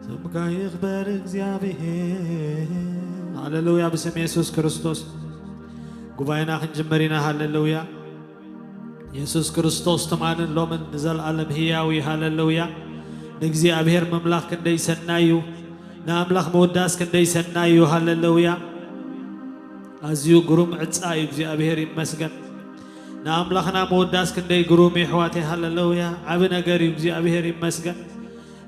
ስምካ ይኽበር እግዚኣብሔር። ሃሌሉያ። ብስም የሱስ ክርስቶስ ጉባኤና ክንጅምር ኢና። ሃሌሉያ። የሱስ ክርስቶስ ትማልን ሎምን ንዘለኣለም ህያው እዩ። ሃሌሉያ። ንእግዚኣብሔር ምምላኽ ክንደይ ሰናይ እዩ። ንኣምላኽ ምውዳስ ክንደይ ሰናይ እዩ። ሃሌሉያ። ኣዝዩ ግሩም ዕጻ እዩ። እግዚኣብሔር ይመስገን። ንኣምላኽና ምውዳስ ክንደይ ግሩም እዩ ኣሕዋተይ። ሃሌሉያ። ዓቢ ነገር እዩ። እግዚኣብሔር ይመስገን።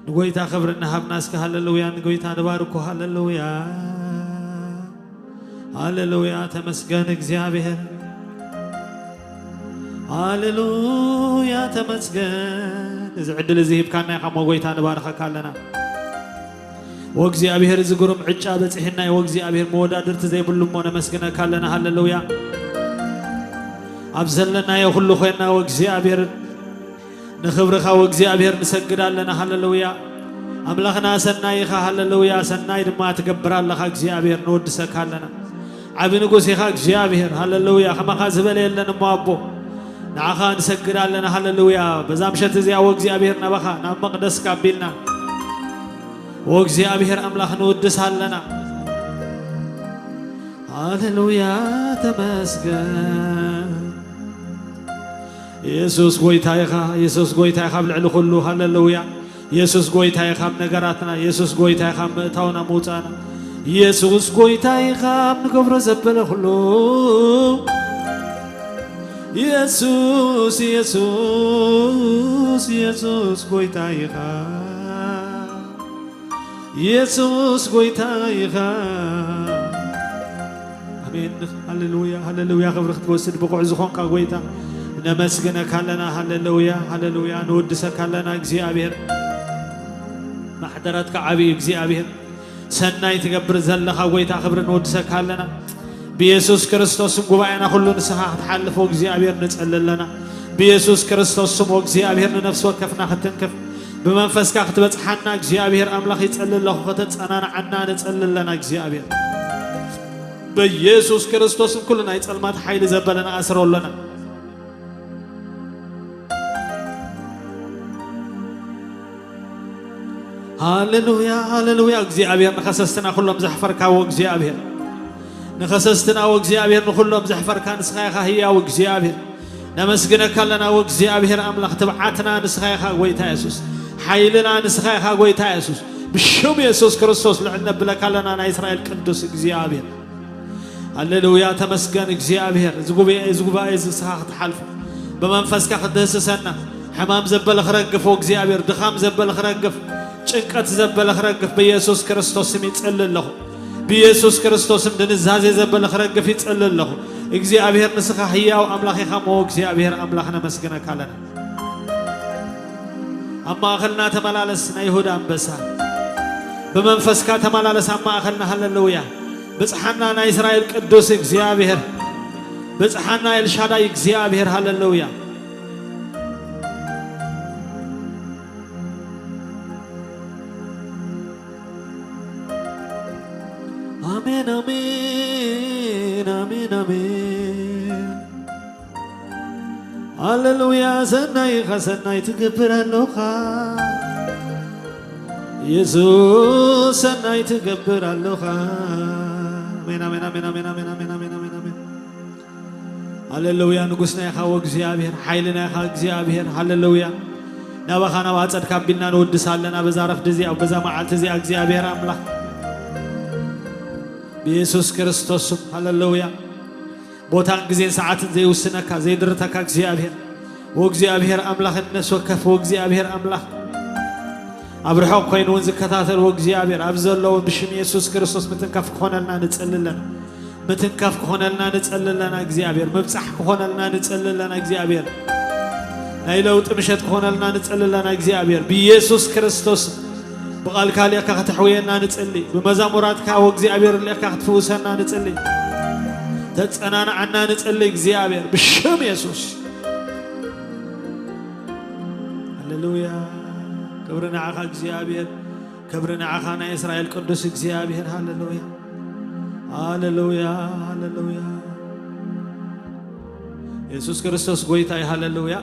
ንጎይታ ክብሪ እናሃብና እስከ ሃሌሉያ ንጎይታ ንባርኮ። ሃሌሉያ። ሃሌሉያ። ተመስገን እግዚኣብሔር። ሃሌሉያ። ተመስገን። እዚ ዕድል እዚ ሂብካና ኢኻ እሞ ጎይታ ንባርኸካ ኣለና። ወእግዚኣብሔር እዚ ግሩም ዕጫ በጺሕና እዩ። ወእግዚኣብሔር መወዳድርቲ ዘይብሉ እሞ ነመስግነካ ኣለና። ሃሌሉያ። ኣብ ዘለናዮ ኩሉ ኮይና ወእግዚኣብሔር ንኽብርኻ ወእግዚኣብሔር ንሰግድ ኣለና። ሃሌሉያ። ኣምላኽና ሰናይ ኢኻ። ሃሌሉያ። ሰናይ ድማ ትገብር ኣለኻ እግዚኣብሔር። ንወድሰካ ኣለና። ዓቢ ንጉስ ኢኻ እግዚኣብሔር። ሃሌሉያ። ከማኻ ዝበለ የለን እሞ ኣቦ። ንዓኻ ንሰግድ ኣለና። ሃሌሉያ። በዛ ምሸት እዚኣ ወእግዚኣብሔር ናባኻ ናብ መቕደስካ ኣቢልና ወእግዚኣብሔር ኣምላኽ ንውድስ ኣለና። ሃሌሉያ። ተመስገን። የሱስ ጎይታ ኢኻ። የሱስ ጎይታ ኢኻ ኣብ ልዕሊ ኩሉ። ሃሌሉያ። የሱስ ጎይታ ኢኻ ኣብ ነገራትና። የሱስ ጎይታ ኢኻ ኣብ ምእታውና ምውጻእና። የሱስ ጎይታ ኢኻ ኣብ ንገብሮ ዘበለ ኩሉ። የሱስ፣ የሱስ፣ የሱስ ጎይታ ኢኻ። የሱስ ጎይታ ኢኻ። ኣሜን። ሃሌሉያ፣ ሃሌሉያ። ክብሪ ክትወስድ ብቑዕ ዝኾንካ ጎይታ ነመስግነካ ኣለና። ሃሌሉያ፣ ሃሌሉያ። ንወድሰካ ኣለና እግዚኣብሔር። ማሕደረትካ ዓብዪ እግዚኣብሔር። ሰናይ ትገብር ዘለኻ ጎይታ ክብሪ ንወድሰካ ኣለና። ብየሱስ ክርስቶስም ጉባኤና ኩሉ ንስኻ ክትሓልፎ እግዚኣብሔር ንጸሊ ኣለና። ብየሱስ ክርስቶስ ስም እግዚኣብሔር ንነፍሲ ወከፍና ክትንክፍ ብመንፈስካ ክትበጽሓና እግዚኣብሔር ኣምላኽ ይጸሊ ኣለኹ። ከተጸናንዓና ንጸሊ ኣለና እግዚኣብሔር። በየሱስ ክርስቶስም ኩሉ ናይ ጸልማት ሓይሊ ዘበለ ንኣስሮ ኣለና። ሃሌሉያ፣ ሃሌሉያ። እግዚኣብሔር ንኸሰስትና ኩሎም ዘሕፈርካዎ እግዚኣብሔር። ንኸሰስትና ወእግዚኣብሔር ንኹሎም ዘሕፈርካ ንስኻ ኢኻ ህያው እግዚኣብሔር። ነመስግነካ ኣለና ወእግዚኣብሔር ኣምላኽ። ትብዓትና ንስኻ ኢኻ ጎይታ የሱስ። ሓይልና ንስኻ ኢኻ ጎይታ የሱስ። ብሽም የሱስ ክርስቶስ ልዕል ነብለካ ኣለና ናይ እስራኤል ቅዱስ እግዚኣብሔር። ሃሌሉያ፣ ተመስገን እግዚኣብሔር። እዚ ጉባኤ፣ እዚ ጉባኤ እዚ ንስኻ ክትሓልፎ፣ ብመንፈስካ ክትድህስሰና፣ ሕማም ዘበለ ክረግፍ፣ ወእግዚኣብሔር፣ ድኻም ዘበለ ክረግፍ፣ ጭንቀት ዘበለ ክረግፍ፣ ብየሱስ ክርስቶስ ስም ይጽሊ ኣለኹ። ብየሱስ ክርስቶስ ስም ድንዛዜ ዘበለ ክረግፍ ይጽሊ ኣለኹ። እግዚኣብሔር፣ ንስኻ ህያው ኣምላኽ ኢኻ እሞ፣ እግዚኣብሔር ኣምላኽ፣ ነመስግነካ ኣለና። ኣብ ማእኸልና ተመላለስ፣ ናይ ይሁዳ ኣንበሳ። ብመንፈስካ ተመላለስ ኣብ ማእኸልና። ሃሌሉያ። ብጽሓና፣ ናይ እስራኤል ቅዱስ እግዚኣብሔር። ብጽሓና፣ ኤልሻዳይ እግዚኣብሔር። ሃሌሉያ። ኣሜን፣ ኣሜን፣ ኣሜን፣ ኣሜን። ሃሌሉያ። ሰናይ ኢኻ፣ ሰናይ ትገብር ኣሎኻ። የሱስ፣ ሰናይ ትገብር ኣሎኻ። ኣሜን፣ ኣሜን፣ ኣሜን፣ ኣሜን፣ ኣሜን፣ ኣሜን፣ ኣሜን፣ ኣሜን፣ ኣሜን። ሃሌሉያ። ንጉስና ኢኻ ወእግዚኣብሔር፣ ሓይልና ኢኻ እግዚኣብሔር። ሃሌሉያ። ናባኻ፣ ናብ ኣጸድካ ኣቢልና ንውድስ ኣለና በዛ ረፍዲ እዚኣ፣ በዛ መዓልቲ እዚኣ እግዚኣብሔር ኣምላኽ። ብየሱስ ክርስቶስ ስም። ሃሌሉያ። ቦታን ግዜን ሰዓትን ዘይውስነካ፣ ዘይድርተካ እግዚኣብሔር፣ ወእግዚኣብሔር ኣምላኽ፣ ነፍሲ ወከፍ ወእግዚኣብሔር ኣምላኽ፣ ኣብ ርሑቕ ኮይኑ እውን ዝከታተል ወእግዚኣብሔር፣ ኣብ ዘለዉ ብሽም የሱስ ክርስቶስ ምትንካፍ ክኾነልና ንጽሊ ኣለና። ምትንካፍ ክኾነልና ንጽሊ ኣለና እግዚኣብሔር። ምብጻሕ ክኾነልና ንጽሊ ኣለና እግዚኣብሔር። ናይ ለውጢ ምሸት ክኾነልና ንጽሊ ኣለና እግዚኣብሔር። ብየሱስ ክርስቶስ ብቓልካ ልእካ ከተሕውየና ንጽሊ። ብመዛሙራትካ ወእግዚኣብሔር ልእካ ክትፍውሰና ንጽሊ። ተጸናንዓና ንጽሊ እግዚኣብሔር ብሽም የሱስ። ሃሌሉያ። ክብሪ ንዓኻ እግዚኣብሔር። ክብሪ ንዓኻ ናይ እስራኤል ቅዱስ እግዚኣብሔር። ሃሌሉያ። ሃሌሉያ። ሃሌሉያ። የሱስ ክርስቶስ ጎይታ እዩ። ሃሌሉያ።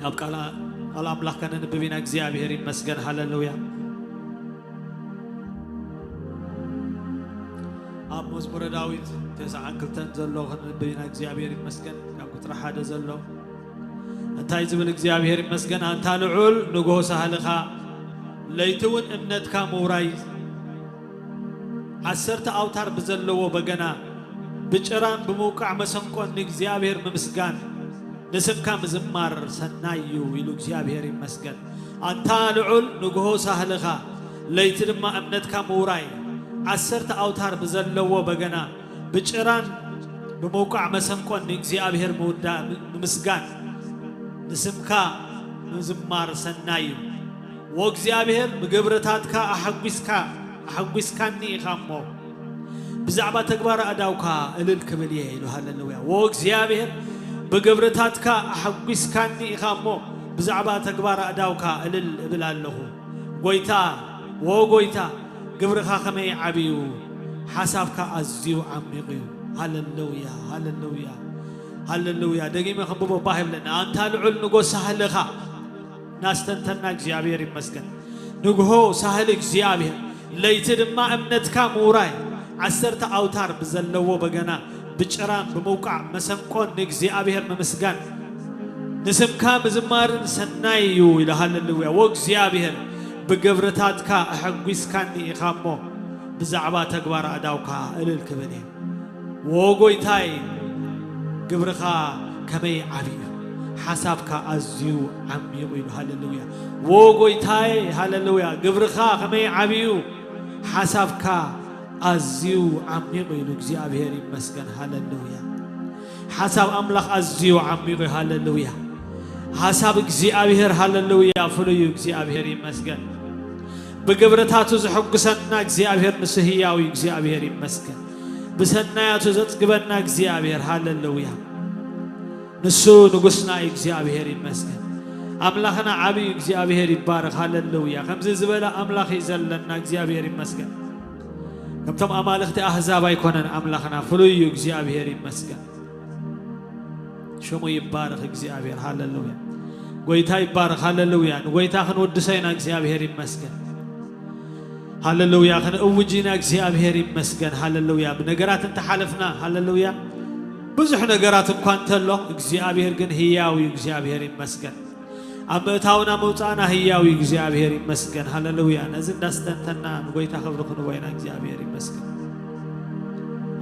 ኣብ ቃል፣ ቃል ኣምላኽ ከነንብብ ኢና። እግዚኣብሔር ይመስገን። ሃሌሉያ። ኣብ መዝሙረ ዳዊት ተስዓን ክልተን ዘሎ ከነንብብ ኢና። እግዚኣብሔር ይመስገን። ካብ ቁጽሪ ሓደ ዘሎ እንታይ ዝብል እግዚኣብሔር ይመስገን። ኣንታ ልዑል ንግሆ ሳህልኻ፣ ለይቲ እውን እምነትካ ምውራይ፣ ዓሰርተ ኣውታር ብዘለዎ በገና ብጭራን ብምውቃዕ መሰንቆን ንእግዚኣብሔር ምምስጋን፣ ንስምካ ምዝማር ሰናይ እዩ ኢሉ እግዚኣብሔር ይመስገን። ኣንታ ልዑል ንግሆ ሳህልኻ፣ ለይቲ ድማ እምነትካ ምውራይ፣ ዓሰርተ ኣውታር ብዘለዎ በገና ብጭራን ብምውቃዕ መሰንቆን ንእግዚኣብሔር ምውዳ-፣ ምምስጋን፣ ንስምካ ምዝማር ሰናይ እዩ። ወእግዚኣብሔር ብግብርታትካ ኣሐጒስካ፣ ኣሐጒስካኒ ኢኻ እሞ፣ ብዛዕባ ተግባር ኣእዳውካ እልል ክብል እየ ኢሉ። ሃሌሉያ። ወእግዚኣብሔር ብግብርታትካ ኣሐጒስካኒ ኢኻ እሞ፣ ብዛዕባ ተግባር ኣእዳውካ እልል እብል ኣለኹ። ጐይታ፣ ወጎይታ፣ ግብርኻ ከመይ ዓብዩ፣ ሓሳብካ ኣዝዩ ዓሚቕ እዩ። ሃሌሉያ፣ ሃሌሉያ፣ ሃሌሉያ። ደጊመ ከንብቦ ባህ ይብለና። ኣንታ ልዑል ንጎ ሳህልኻ፣ እናስተንተና እግዚኣብሔር ይመስገን። ንግሆ ሳህል እግዚኣብሔር፣ ለይቲ ድማ እምነትካ ምውራይ፣ ዓሰርተ ኣውታር ብዘለዎ በገና ብጭራን ብምውቃዕ መሰንቆን ንእግዚኣብሔር ምምስጋን፣ ንስምካ ምዝማርን ሰናይ እዩ ኢሉ። ሃሌሉያ። ወእግዚኣብሔር ብግብርታትካ ኣሐጒስካኒ ኢኻ እሞ፣ ብዛዕባ ተግባር ኣእዳውካ እልል ክብል እየ። ወጎይታይ፣ ግብርኻ ከመይ ዓብዩ፣ ሓሳብካ ኣዝዩ ዓሚቑ ኢሉ። ሃሌሉያ። ወጎይታይ፣ ሃሌሉያ፣ ግብርኻ ከመይ ዓብዩ፣ ሓሳብካ ኣዝዩ ዓሚቑ ኢሉ። እግዚኣብሔር ይመስገን። ሃሌሉያ። ሓሳብ ኣምላኽ ኣዝዩ ዓሚቑ እዩ። ሃሌሉያ። ሓሳብ እግዚኣብሔር፣ ሃሌሉያ፣ ፍሉይ እዩ። እግዚኣብሔር ይመስገን። ብግብርታቱ ዘሐጉሰና እግዚኣብሔር ንሱ ህያው እዩ። እግዚኣብሔር ይመስገን። ብሰናያቱ ዘጽግበና እግዚኣብሔር፣ ሃሌሉያ፣ ንሱ ንጉስና እዩ። እግዚኣብሔር ይመስገን። ኣምላኽና ዓብዪ እዩ። እግዚኣብሔር ይባረኽ። ሃሌሉያ። ከምዚ ዝበለ ኣምላኽ እዩ ዘለና። እግዚኣብሔር ይመስገን። ከምቶም ኣማልኽቲ ኣህዛብ ኣይኮነን ኣምላኽና፣ ፍሉይ እዩ። እግዚኣብሔር ይመስገን። ሽሙ ይባረኽ እግዚኣብሔር። ሃሌሉያ። ጎይታ ይባረኽ። ሃሌሉያ። ንጎይታ ክንውድሶ ኢና። እግዚኣብሔር ይመስገን። ሃሌሉያ። ክንእውጅ ኢና። እግዚኣብሔር ይመስገን። ሃሌሉያ። ብነገራት እንተሓለፍና፣ ሃሌሉያ፣ ብዙሕ ነገራት እኳ እንተሎ፣ እግዚኣብሔር ግን ህያው እዩ። እግዚኣብሔር ይመስገን። ኣብ ምእታውና ምውፃእና ህያው እዩ። እግዚኣብሔር ይመስገን። ሃሌሉያ። ነዚ እንዳስተንተና ንጎይታ ክብሪ ክንቦ ኢና። እግዚኣብሔር ይመስገን።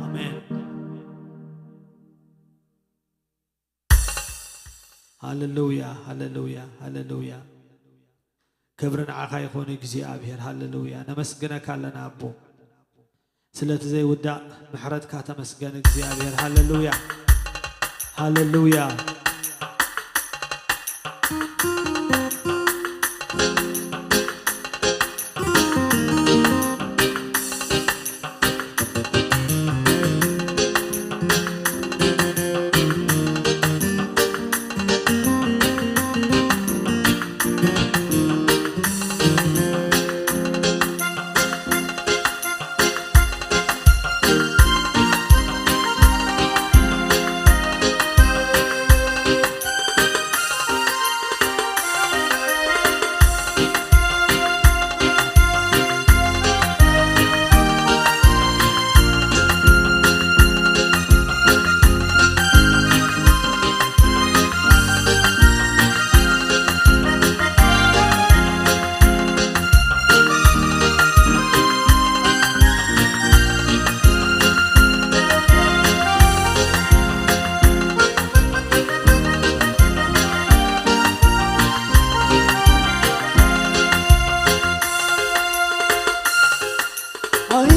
ኣሜን። ሃሌሉያ፣ ሃሌሉያ፣ ሃሌሉያ። ክብሪ ንዓኻ ይኹን እግዚኣብሔር። ሃሌሉያ። ነመስግነካ ኣለና ኣቦ። ስለቲ ዘይውዳእ ምሕረትካ ተመስገን እግዚኣብሔር። ሃሌሉያ። ሃሌሉያ።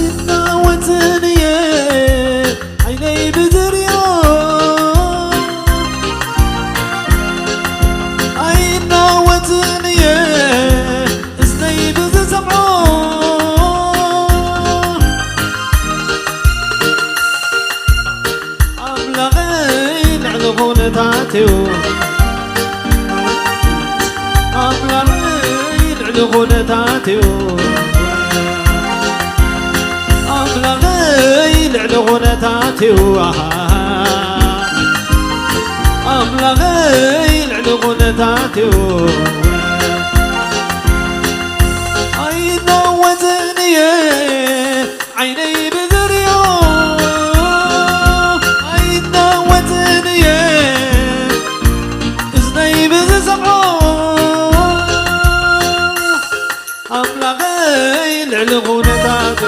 ኣይናወጽን እየ ዓይነይ ብዝሪኦ፣ ኣይናወጽን እየ እዝነይ ብዝሰምዖ። ኣምላኸይ ልዕሊ ኩነታት እዩ። ኣምላኸይ ልዕሊ ኩነታት እዩ። ኣምላኸይ ልዕሊ ኩነታት እዩ። ኣሃ። ኣምላኸይ ልዕሊ ኩነታት እዩ። ኣምላኸይ ልዕሊ ኩነታቱ፣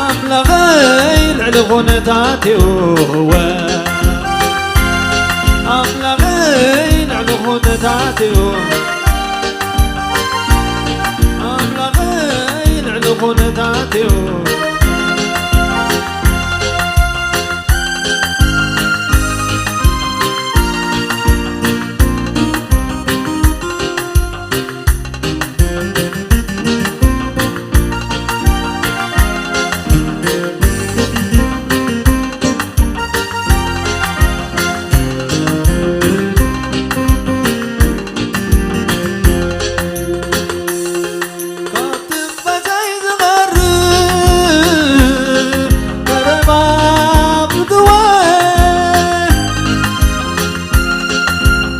ኣምላኸይ ልዕሊ ኩነታቱ፣ እወ፣ ኣምላኸይ ልዕሊ ኩነታቱ፣ ኣምላኸይ ልዕሊ ኩነታቱ። ካብ ትንፋሰይ ዝቐርብ ቀረባ ፍትወ፣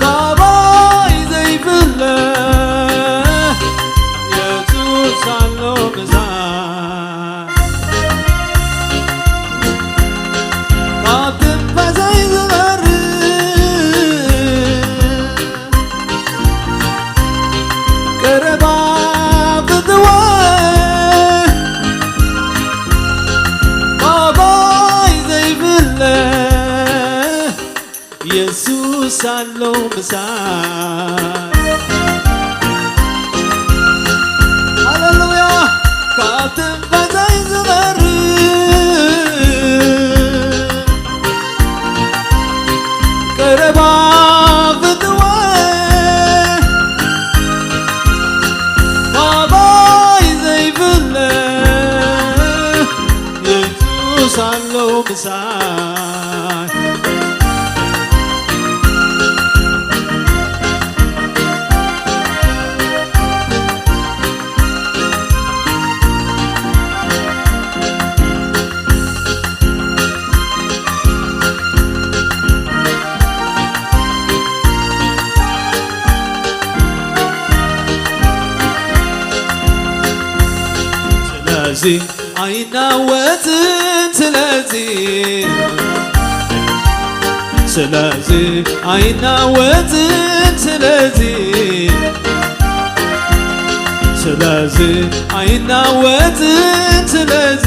ካባይ ዘይፍለ የሱስ ኣሎ ምሳይ። ካብ ትንፋሰይ ዝቐርብ ቀረባ ፍትወ፣ ካባይ ዘይፍለ የሱስ ኣሎ ምሳይ። ሃሌሉያ። ካብ ትንፋሰይ ዝቐርብ ቀረባ ፍትወ፣ ካባይ ዘይፍለ የሱስ ኣሎ ምሳይ። ስለዚ ኣይናወጽን፣ ስለዚ፣ ስለዚ ኣይናወጽን፣ ስለዚ፣ ስለዚ ኣይናወጽን፣ ስለዚ፣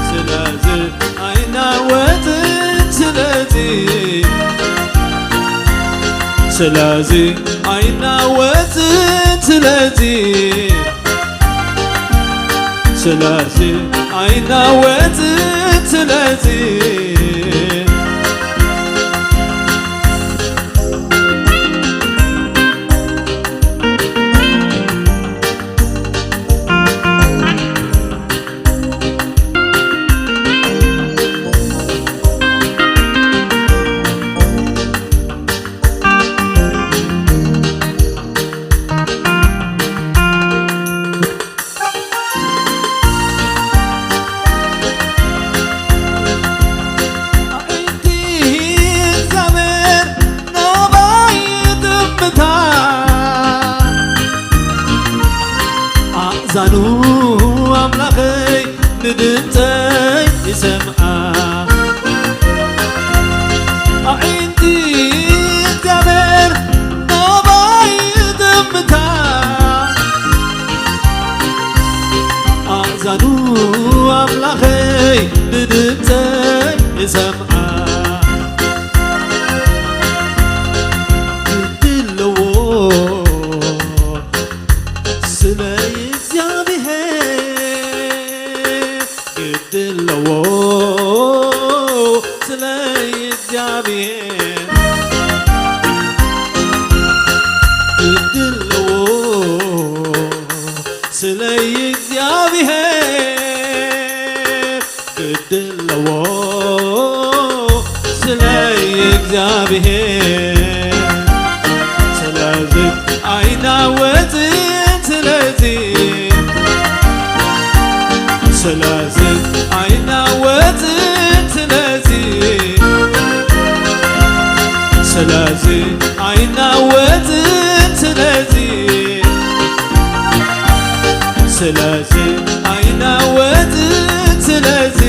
ስለዚ ኣይናወጽን፣ ስለዚ፣ ስለዚ ኣይናወጽን፣ ስለዚ፣ ስለዚ ኣይናወጽን፣ ስለዚ። ኣዒንቲ እግዚኣብሔር ናባይ ይጥምታ፣ ኣእዛኑ ኣምላኸይ ንድምፀይ ይሰምዓ። ኣዒንቲ እግዚኣብሔር ናባይ ይጥምታ፣ ኣእዛኑ ኣምላኸይ ንድምፀይ ይሰምዓ። ግዲ ኣለዎ ስለ እግዚኣብሔር፣ ግዲ ኣለዎ ስለ እግዚኣብሔር፣ ግዲ ኣለዎ ስለ እግዚኣብሔር፣ ግዲ ኣለዎ ስለ እግዚኣብሔር። ስለዚ ኣይናወጽን፣ ስለዚ፣ ስለዚ ኣይናወጽን፣ ስለዚ፣ ስለዚ ኣይናወጽን፣ ስለዚ፣ ስለዚ ኣይናወጽን፣ ስለዚ።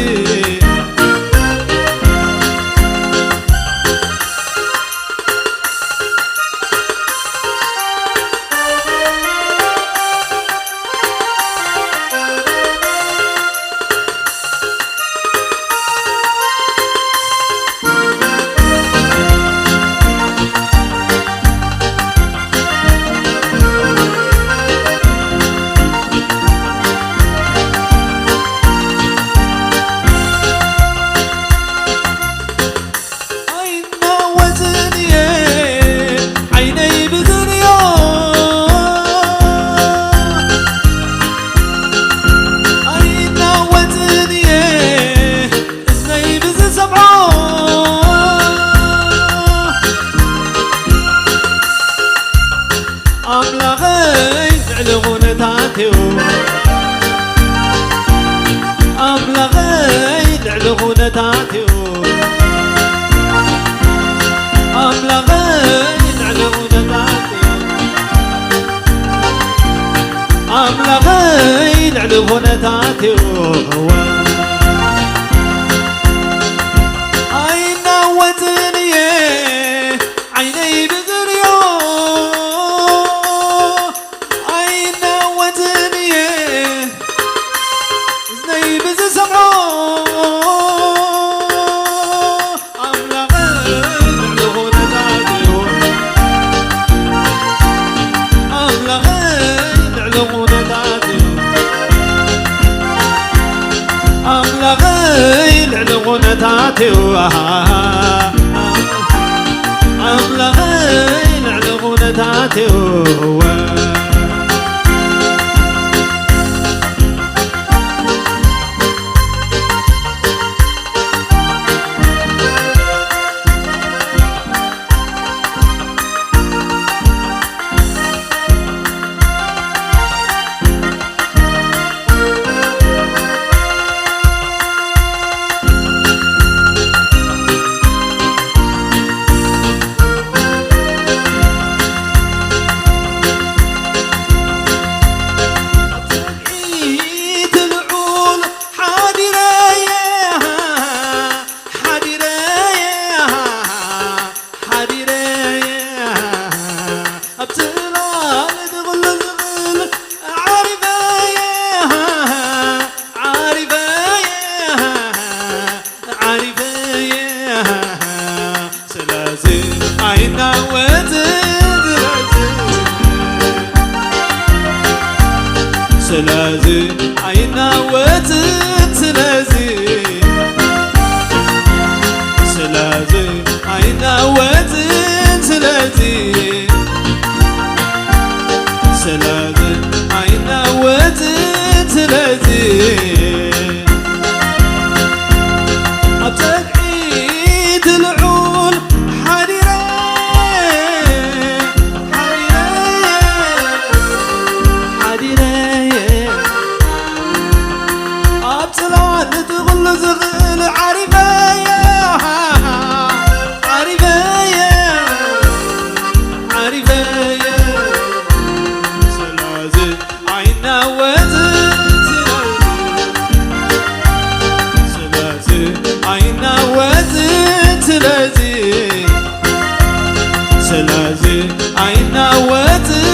ኣምላኸይ ልዕሊ ኩነታት እዩ። ኣምላኸይ ልዕሊ ኩነታት እዩ። ኣምላኸይ ልዕሊ ኩነታት እዩ። ኣይናወጽን እየ ዓይነይ ብዝርእዮ፣ ኣይናወጽን እየ እዝነይ ብዝሰምዖ። ኣምላኸይ ልዕሊ ኩነታት እዩ። ኣምላኸይ ልዕሊ ኩነታት እዩ። ኣምላኸይ ልዕሊ ኩነታት እዩ። ኣምላኸይ ልዕሊ ኩነታት እዩ። ስለዚ ኣይናወጽን፣ ስለዚ ኣይናወጽን፣ ስለዚ፣ ስለዚ ኣይናወጽን፣ ስለዚ፣ ስለዚ ኣይናወጽን፣ ስለዚ ኣብ ጸግዒ እቲ ልዑል ሓዲረ፣ ሓዲረ፣ ሓዲረ። ኣብ ጽላል እቲ ኩሉ ዝኽእል ዓሪፈየ፣ ዓሪፈየ፣ ዓሪፈየ። ስለዚ ኣይናወጽን፣ ስለዚ ኣይናወጽን፣ ስለዚ፣ ስለዚ ኣይናወጽን፣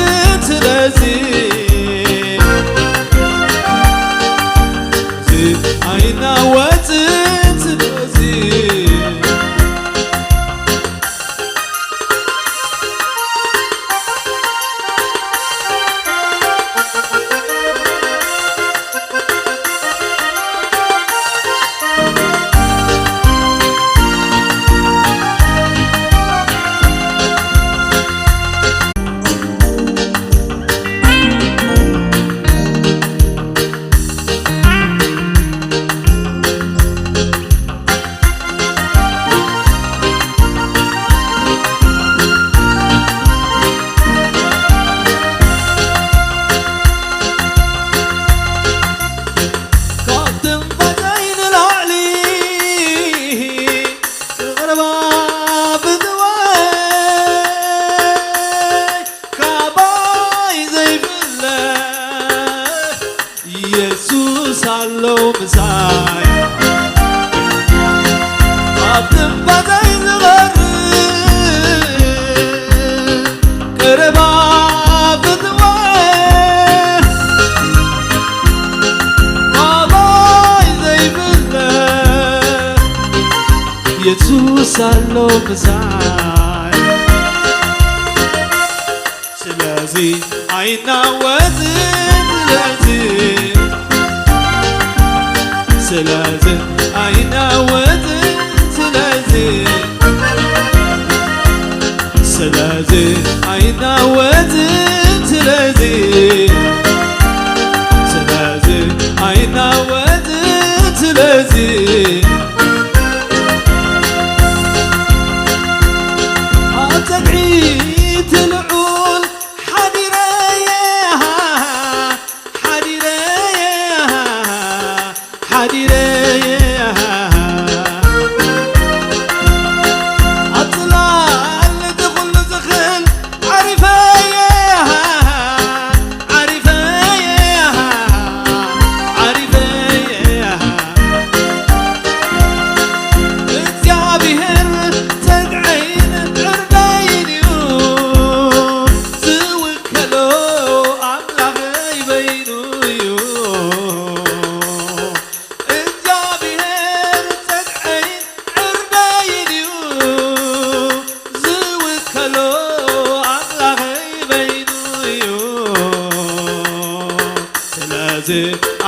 ስለዚ፣ ስለዚ ኣይናወጽን፣ ስለዚ። ካብ ትንፋሰይ ንላዕሊ ዝቐርባ ፍትወይ ካባይ ዘይፍለ የሱስ ኣሎ ምሳይ። ኣብ ትንፋሰይ ዝቐርብ ቀረባ ፍትወ ኣባይ ዘይፍለ የሱስ ኣሎ ምሳይ። ስለዚ ኣይናወጽን፣ ስለዚ፣ ስለዚ ኣይናወጽን፣ ስለዚ፣ ስለዚ ኣይናወጽን፣ ስለዚ፣ ስለዚ ኣይናወጽን፣ ስለዚ ኣብ ጸግዒ እቲ ልዑል ሓዲረየ፣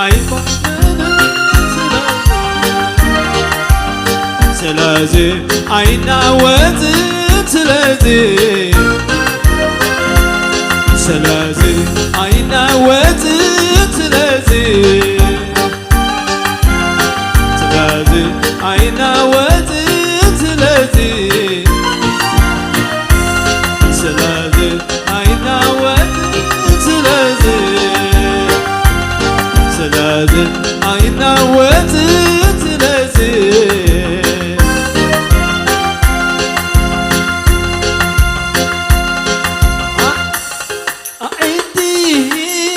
ኣይኮንን ስለዚ፣ ስለዚ ኣይናወጽን ስለዚ፣ ስለዚ ኣይናወጽን ስለዚ፣ ስለዚ ኣይናወጽን ስለዚ፣ ስለዚ ኣይናወጽን ስለዚ፣ ስለዚ ኣይናወጽን ስለዚ። ኣዒንቲ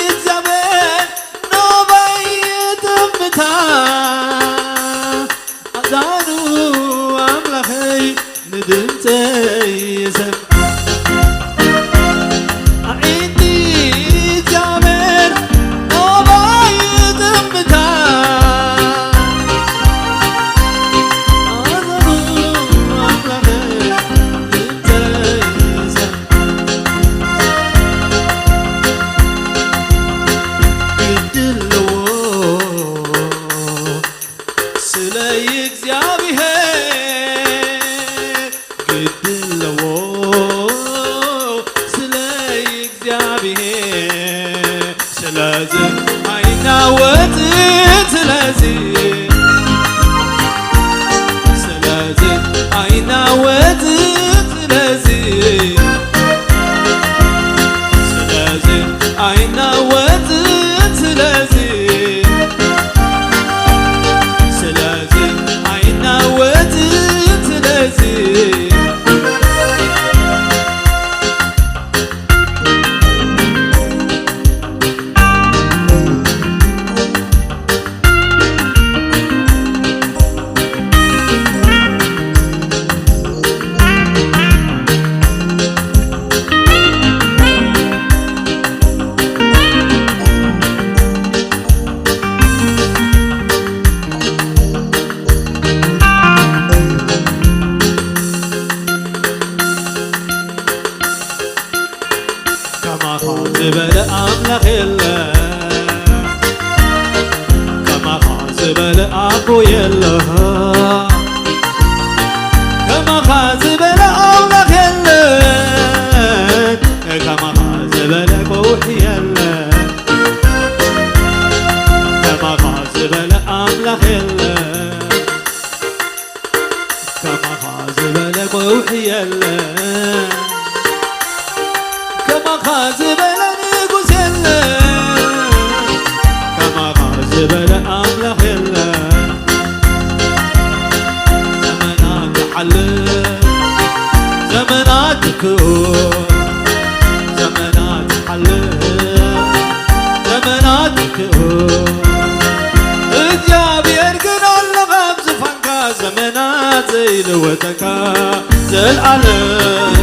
እግዚኣብሔር ናባይ ይጥምታ፣ ኣእዛኑ ኣምላኸይ ንድምፀይ ይሰምዓ። ኣዒንቲ እግዚኣብሔር ናባይ ይጥምታ፣ ኣእዛኑ ኣምላኸይ ንድምፀይ ይሰምዓ። ግዲ ኣለዎ ስለ እግዚኣብሔር፣ ግዲ ኣለዎ ስለ እግዚኣብሔር። ስለዚ ኣይናወጽን ስለዚ፣ ስለዚ ኣይናወጽን ስለዚ፣ ስለዚ ኣይናወጽን ስለዚ፣ ስለዚ ኣይናወጽን ስለዚ። ከማኻ ዝበለ ኣምላኽ የለ፣ ከማኻ ዝበለ ኣቦ የለ፣ ከማኻ ዝበለ ኣምላኽ የለ፣ ከማኻ ዝበለ ቀውሒ የለ፣ ከማኻ ዝበለ ኣምላኽ የለ። ከማኻ ዝበለ ቀውሒ የለ፣ ከማኻ ዝበለ ንጉስ የለ፣ ከማኻ ዝበለ ኣምላኽ የለ። ዘመናት ይሓልፍ፣ ዘመናት ይክኡ፣ ዘመናት ይሓልፍ፣ ዘመናት ይክኡ፣ እግዚኣብሔር ግን ኣሎ ኣብ ዝፋንካ። ዘመናት ዘይልወጠካ ዘልኣለም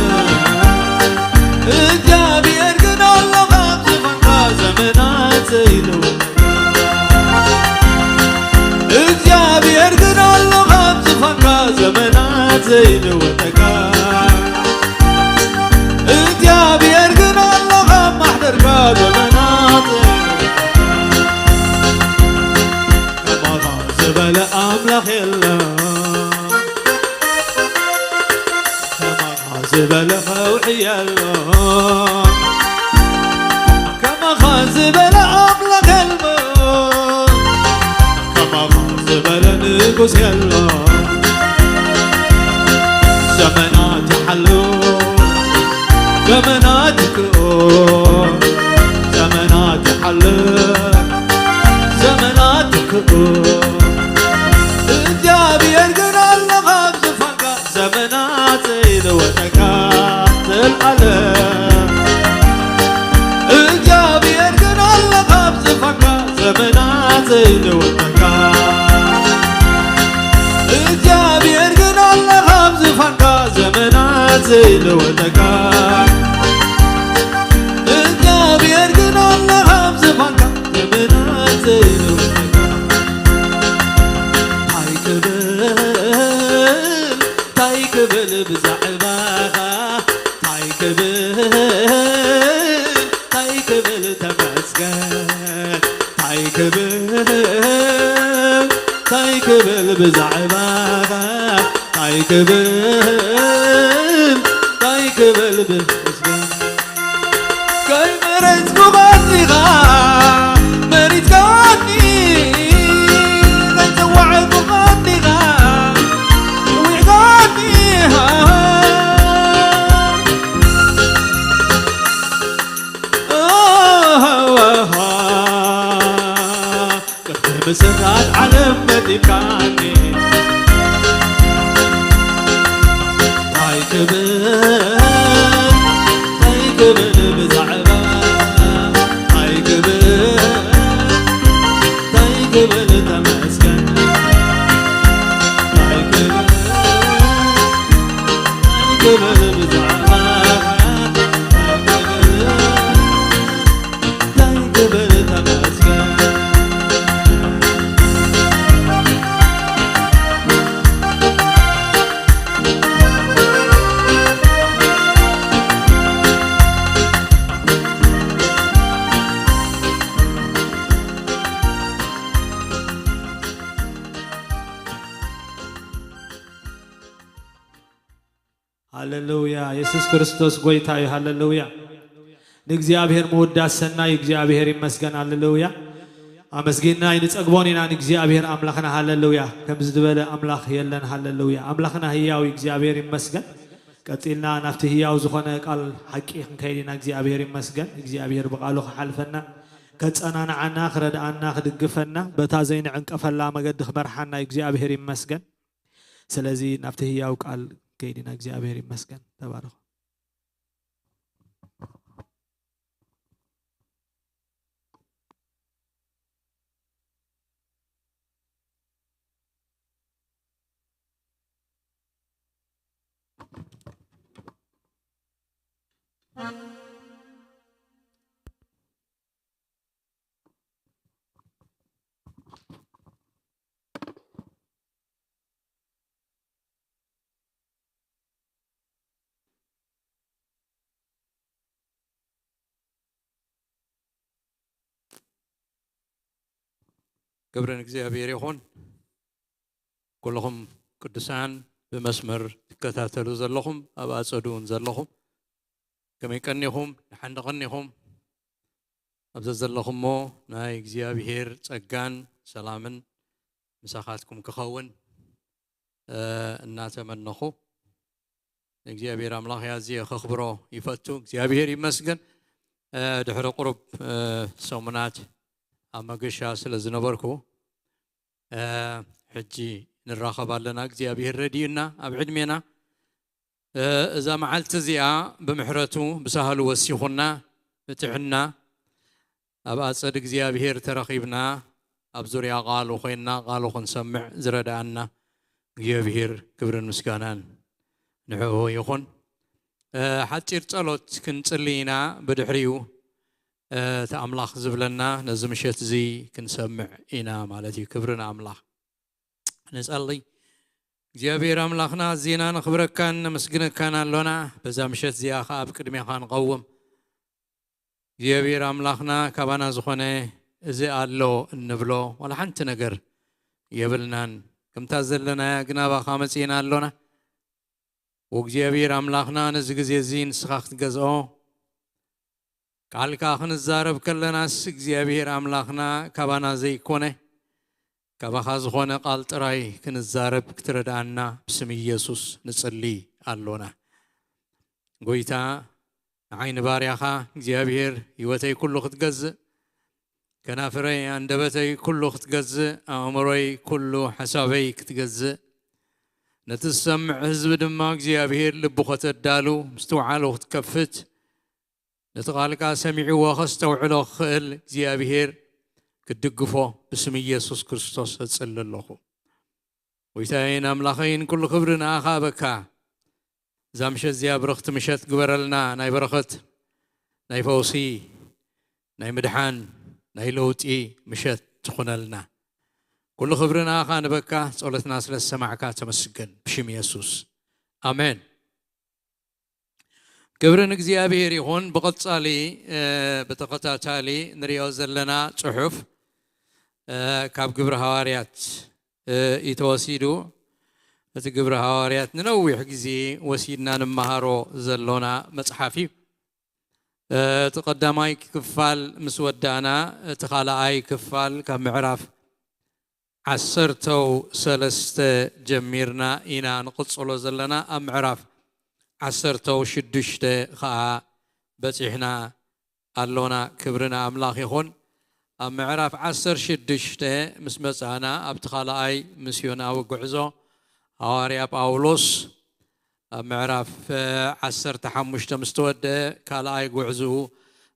እግዚኣብሔር ግን ኣሎ ኣብ ዝፋንካ። ዘመናት ዘይልወጠካ እግዚኣብሔር ግን ኣሎ ኣብ ዝፋንካ። ዘመናት ዘይልወጠካ እግዚኣብሔር ግን ኣሎ ኣብ ማሕደርካ። ዘመናት ዘይልወጠካ ከማኻ ዝበለ ኣምላኽ የለን። ከማኻ ዝበለ ከውሒ የለን። ከማኻ ዝበለ ኣምላኽ የለን። ከማኻ ዝበለ ንጉስ የለን። ዘመናት ይሓልፍ፣ ዘመናት ይክኡ፣ ዘመናት ይሓልፍ፣ ዘመናት ይክኡ፣ እግዚኣብሔር ግን ኣሎ ኣብ ዝፋንካ። ዘመናት ዘይልወጠካ ዘልኣለም እግዚኣብሔር ግን ኣሎ ኣብ ዝፋንካ። ዘመናት ዘይልወጠካ እግዚኣብሔር ግን ኣሎ ኣብ ዝፋንካ። ዘመናት ዘይልወጠካ እግዚኣብሔር ግን ኣሎ ኣብ ዝፋንካ። ዘመናት ዘይልወጠካ እንታይ ክብል፣ እንታይ ክብል ብዛዕባኻ፣ እንታይ ክብል፣ እንታይ ክብል ተመስገን፣ እንታይ ክብል እንታይ ክብል ብዛዕባኻ እንታይ ክብል እንታይ ክብል ብመስገን ከይመረጽኩኻ እንዲኻ መሪጽካኒ ከይጸዋዕኩኻ እንዲኻ ጸዊዕካኒ ቅድሚ ምስራት ዓለም መዲብካኒ እንታይ ክብል እንታይ ክብል ብዛዕባ እንታይ ክብል እንታይ ክብል ተመስገን እንታይ ክብል እንታይ ክብል ብዛዕባ እንታይ ክብል እንታይ ክብል ተመስገን ሃሌሉያ። የሱስ ክርስቶስ ጎይታ እዩ። ሃሌሉያ። ንእግዚኣብሔር ምውዳስ ሰናይ። እግዚኣብሔር ይመስገን። ሃሌሉያ። ኣመስጊንና ኣይንጸግቦን ኢና ንእግዚኣብሔር ኣምላኽና። ሃሌሉያ። ከምዚ ዝበለ ኣምላኽ የለን። ሃሌሉያ። ኣምላኽና ህያው እዩ። እግዚኣብሔር ይመስገን። ቀጺልና ናብቲ ህያው ዝኾነ ቃል ሓቂ ክንከይድ ኢና። እግዚኣብሔር ይመስገን። እግዚኣብሔር ብቓሉ ክሓልፈና፣ ከጸናንዓና፣ ክረድኣና፣ ክድግፈና፣ በታ ዘይንዕንቀፈላ መገዲ ክመርሓና እዩ። እግዚኣብሔር ይመስገን። ስለዚ ናብቲ ህያው ቃል ከይድና እግዚኣብሔር ይመስገን። ተባረኹ። ክብሪ ንእግዚኣብሔር ይኹን። ኩልኹም ቅዱሳን ብመስመር ትከታተሉ ዘለኹም፣ ኣብ ኣጸዱ እውን ዘለኹም፣ ከመይ ቀኒኹም? ደሓን ዶ ቀኒኹም? ኣብ ዘዘለኹሞ ናይ እግዚኣብሔር ጸጋን ሰላምን ምሳኻትኩም ክኸውን፣ እ፣ እናተመነኹ፣ ንእግዚኣብሔር ኣምላኽ ኣዝየ ከኽብሮ ይፈቱ። እግዚኣብሔር ይመስገን። እ፣ ድሕሪ ቁሩብ፣ እ፣ ሰሙናት ኣብ መገሻ ስለ ዝነበርኩ፣ እ፣ ሕጂ ንራኸብ ኣለና። እግዚኣብሔር ረድዩና ኣብ ዕድሜና፣ እ፣ እዛ መዓልቲ እዚኣ ብምሕረቱ ብሳህሉ ወሲኹና፣ ብጥዕና ኣብ ኣጸድ እግዚኣብሔር ተረኺብና፣ ኣብ ዙርያ ቃሉ ኮይንና ቃሉ ክንሰምዕ ዝረድኣና እግዚኣብሔር ክብርን ምስጋናን ንዕኡ ይኹን። እ፣ ሓጺር ጸሎት ክንጽሊ ኢና። ብድሕሪኡ፣ እ፣ እቲ ኣምላኽ ዝብለና ነዚ ምሸት እዚ ክንሰምዕ ኢና ማለት እዩ። ክብሪ ንኣምላኽ። ንጸሊ። እግዚኣብሔር ኣምላኽና፣ ኣዚና ነኽብረካን ነመስግነካን ኣሎና። በዛ ምሸት እዚኣ ኸዓ ኣብ ቅድሜኻ ንቐውም። እግዚኣብሔር ኣምላኽና፣ ካባና ዝኾነ እዚ ኣሎ እንብሎ ዋላ ሓንቲ ነገር የብልናን። ከምታ ዘለናያ ግን ኣባኻ መጺእና ኣሎና። ወእግዚኣብሔር ኣምላኽና፣ ነዚ ግዜ እዚ ንስኻ ክትገዝኦ፣ ቃልካ ክንዛረብ ከለናስ፣ እግዚኣብሔር ኣምላኽና፣ ካባና ዘይኮነ፣ ካባኻ ዝኾነ ቃል ጥራይ ክንዛረብ ክትረድኣና ብስም ኢየሱስ ንጽሊ ኣሎና። ጎይታ፣ ንዓይ ንባርያኻ እግዚኣብሔር ህይወተይ ኩሉ ክትገዝእ፣ ከናፍረይ ኣንደበተይ ኩሉ ክትገዝእ፣ ኣእምሮይ ኩሉ ሓሳበይ ክትገዝእ፣ ነቲ ዝሰምዕ ህዝቢ ድማ እግዚኣብሔር ልቡ ከተዳሉ፣ ምስትውዓሉ ክትከፍት፣ ነቲ ቃልካ ሰሚዕዎ ከስተውዕሎ ክኽእል እግዚኣብሔር ክትድግፎ ብስም ኢየሱስ ክርስቶስ እጽሊ ኣለኹ። ጎይታየይን ኣምላኸይን፣ ኩሉ ክብሪ ንኣኻ ኣበካ። እዛ ምሸት እዚኣ ብርኽቲ ምሸት ግበረልና። ናይ በረኸት፣ ናይ ፈውሲ፣ ናይ ምድሓን፣ ናይ ለውጢ ምሸት ትኹነልና። ኩሉ ክብሪ ንኣኻ ንበካ። ጸሎትና ስለ ዝሰማዕካ ተመስገን። ብሽም የሱስ። ኣሜን። ክብሪ ንእግዚኣብሔር ይኹን። ብቐጻሊ፣ እ፣ ብተኸታታሊ ንሪኦ ዘለና ጽሑፍ እ፣ ካብ ግብሪ ሃዋርያት፣ እ፣ እዩ ተወሲዱ። እቲ ግብሪ ሃዋርያት ንነዊሕ ግዜ ወሲድና ንመሃሮ ዘሎና መጽሓፍ እዩ። እ፣ እቲ ቀዳማይ ክፋል ምስ ወዳእና፣ እቲ ካልኣይ ክፋል ካብ ምዕራፍ ዓሰርተው ሰለስተ ጀሚርና ኢና ንቕጽሎ ዘለና። ኣብ ምዕራፍ ዓሰርተው ሽዱሽተ ኸኣ በጺሕና ኣሎና። ክብሪ ንኣምላኽ ይኹን። ኣብ ምዕራፍ ዓሰርተ ሽዱሽተ ምስ መጻእና፣ ኣብቲ ካልኣይ ምስዮናዊ ጉዕዞ ሃዋርያ ጳውሎስ ኣብ ምዕራፍ፣ እ፣ ዓሰርተ ሓሙሽተ ምስ ተወደአ፣ ካልኣይ ጉዕዝኡ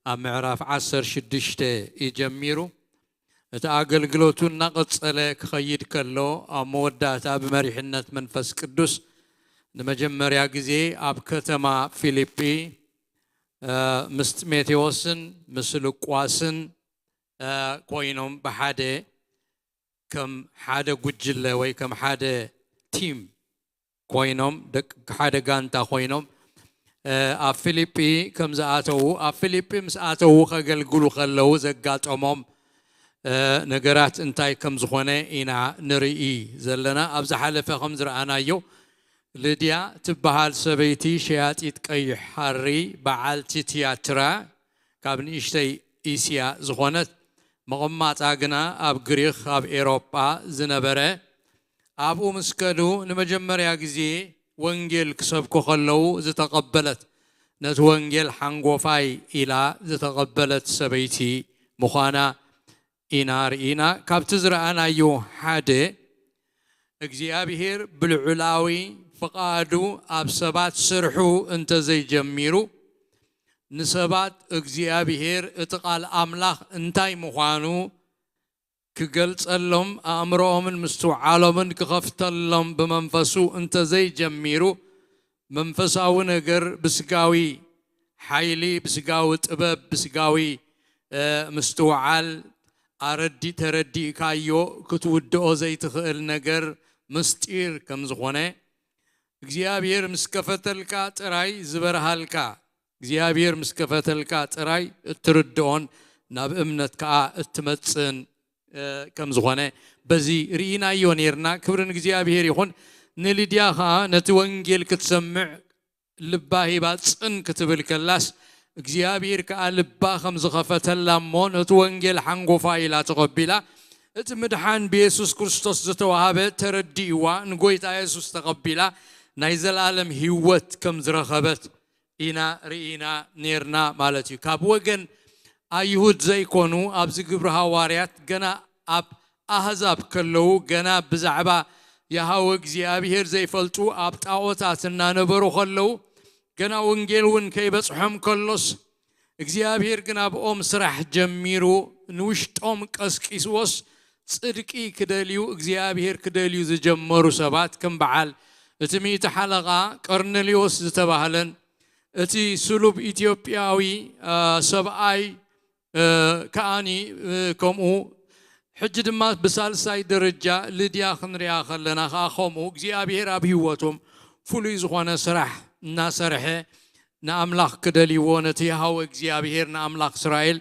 ኣብ ምዕራፍ ዓሰርተ ሽዱሽተ እዩ ጀሚሩ። እቲ ኣገልግሎቱ እናቐጸለ ክኸይድ ከሎ፣ ኣብ መወዳእታ ብመሪሕነት መንፈስ ቅዱስ ንመጀመርያ ግዜ ኣብ ከተማ ፊልጲ፣ እ፣ ምስ ጢሞቴዎስን ምስ ሉቃስን፣ እ፣ ኮይኖም ብሓደ ከም ሓደ ጉጅለ ወይ ከም ሓደ ቲም ኮይኖም፣ ደቅ-፣ ሓደ ጋንታ ኮይኖም፣ እ፣ ኣብ ፊልጲ ከም ዝኣተዉ፣ ኣብ ፊልጲ ምስ ኣተዉ ከገልግሉ ከለዉ ዘጋጠሞም፣ እ፣ ነገራት እንታይ ከም ዝኾነ ኢና ንርኢ ዘለና። ኣብ ዝሓለፈ ከም ዝረኣናዮ፣ ልድያ ትበሃል ሰበይቲ ሸያጢት ቀይሕ ሃሪ፣ በዓልቲ ትያትራ፣ ካብ ንእሽተይ እስያ ዝኾነት፣ መቐማጣ ግና ኣብ ግሪኽ፣ ኣብ ኤሮጳ ዝነበረ፣ ኣብኡ ምስ ከዱ ንመጀመርያ ግዜ ወንጌል ክሰብኩ ከለዉ ዝተቐበለት፣ ነቲ ወንጌል ሓንጎፋይ ኢላ ዝተቐበለት ሰበይቲ ምዃና ኢና ርኢና። ካብቲ ዝረኣናዮ ሓደ፣ እግዚኣብሔር ብልዑላዊ ፍቓዱ ኣብ ሰባት ስርሑ እንተዘይጀሚሩ፣ ንሰባት እግዚኣብሔር እቲ ቃል ኣምላኽ እንታይ ምዃኑ ክገልጸሎም፣ ኣእምሮኦምን ምስትውዓሎምን ክኸፍተሎም ብመንፈሱ እንተዘይጀሚሩ፣ መንፈሳዊ ነገር ብስጋዊ ሓይሊ፣ ብስጋዊ ጥበብ፣ ብስጋዊ፣ እ፣ ምስትውዓል ኣረዲ-፣ ተረዲእካዮ ክትውድኦ ዘይትኽእል ነገር ምስጢር ከም ዝኾነ፣ እግዚኣብሔር ምስ ከፈተልካ ጥራይ ዝበርሃልካ፣ እግዚኣብሔር ምስ ከፈተልካ ጥራይ እትርድኦን ናብ እምነት ከኣ እትመጽእን፣ እ፣ ከም ዝኾነ በዚ ርኢናዮ ኔርና። ክብሪ ንእግዚኣብሔር ይኹን። ንልድያ ከኣ ነቲ ወንጌል ክትሰምዕ ልባ ሂባ ጽን ክትብል ከላስ፣ እግዚኣብሔር ከኣ ልባ ከም ዝኸፈተላ እሞ ነቲ ወንጌል ሓንጎፋ ኢላ ተቐቢላ፣ እቲ ምድሓን ብየሱስ ክርስቶስ ዝተዋህበ ተረዲእዋ፣ ንጎይታ የሱስ ተቐቢላ፣ ናይ ዘላለም ህይወት ከም ዝረኸበት ኢና ርኢና ኔርና ማለት እዩ። ካብ ወገን ኣይሁድ ዘይኮኑ ኣብዚ ግብሪ ሃዋርያት ገና ኣብ ኣህዛብ ከለዉ፣ ገና ብዛዕባ የሃወ እግዚኣብሔር ዘይፈልጡ ኣብ ጣዖታት እናነበሩ ከለዉ፣ ገና ወንጌል እውን ከይበጽሖም ከሎስ፣ እግዚኣብሔር ግን ኣብኦም ስራሕ ጀሚሩ፣ ንውሽጦም ቀስቂስዎስ፣ ጽድቂ ክደልዩ፣ እግዚኣብሔር ክደልዩ ዝጀመሩ ሰባት፣ ከም በዓል እቲ ሚእቲ ሓለቓ ቀርኔሌዎስ ዝተባህለን፣ እቲ ስሉብ ኢትዮጵያዊ፣ እ፣ ሰብኣይ፣ እ፣ ከኣኒ፣ እ፣ ከምኡ። ሕጂ ድማ ብሳልሳይ ደረጃ ልድያ ክንሪኣ ከለና ከኣ ከምኡ፣ እግዚኣብሔር ኣብ ህይወቶም ፍሉይ ዝኾነ ስራሕ እናሰርሐ፣ ንኣምላኽ ክደልይዎ፣ ነቲ የሃወ እግዚኣብሔር፣ ንኣምላኽ እስራኤል፣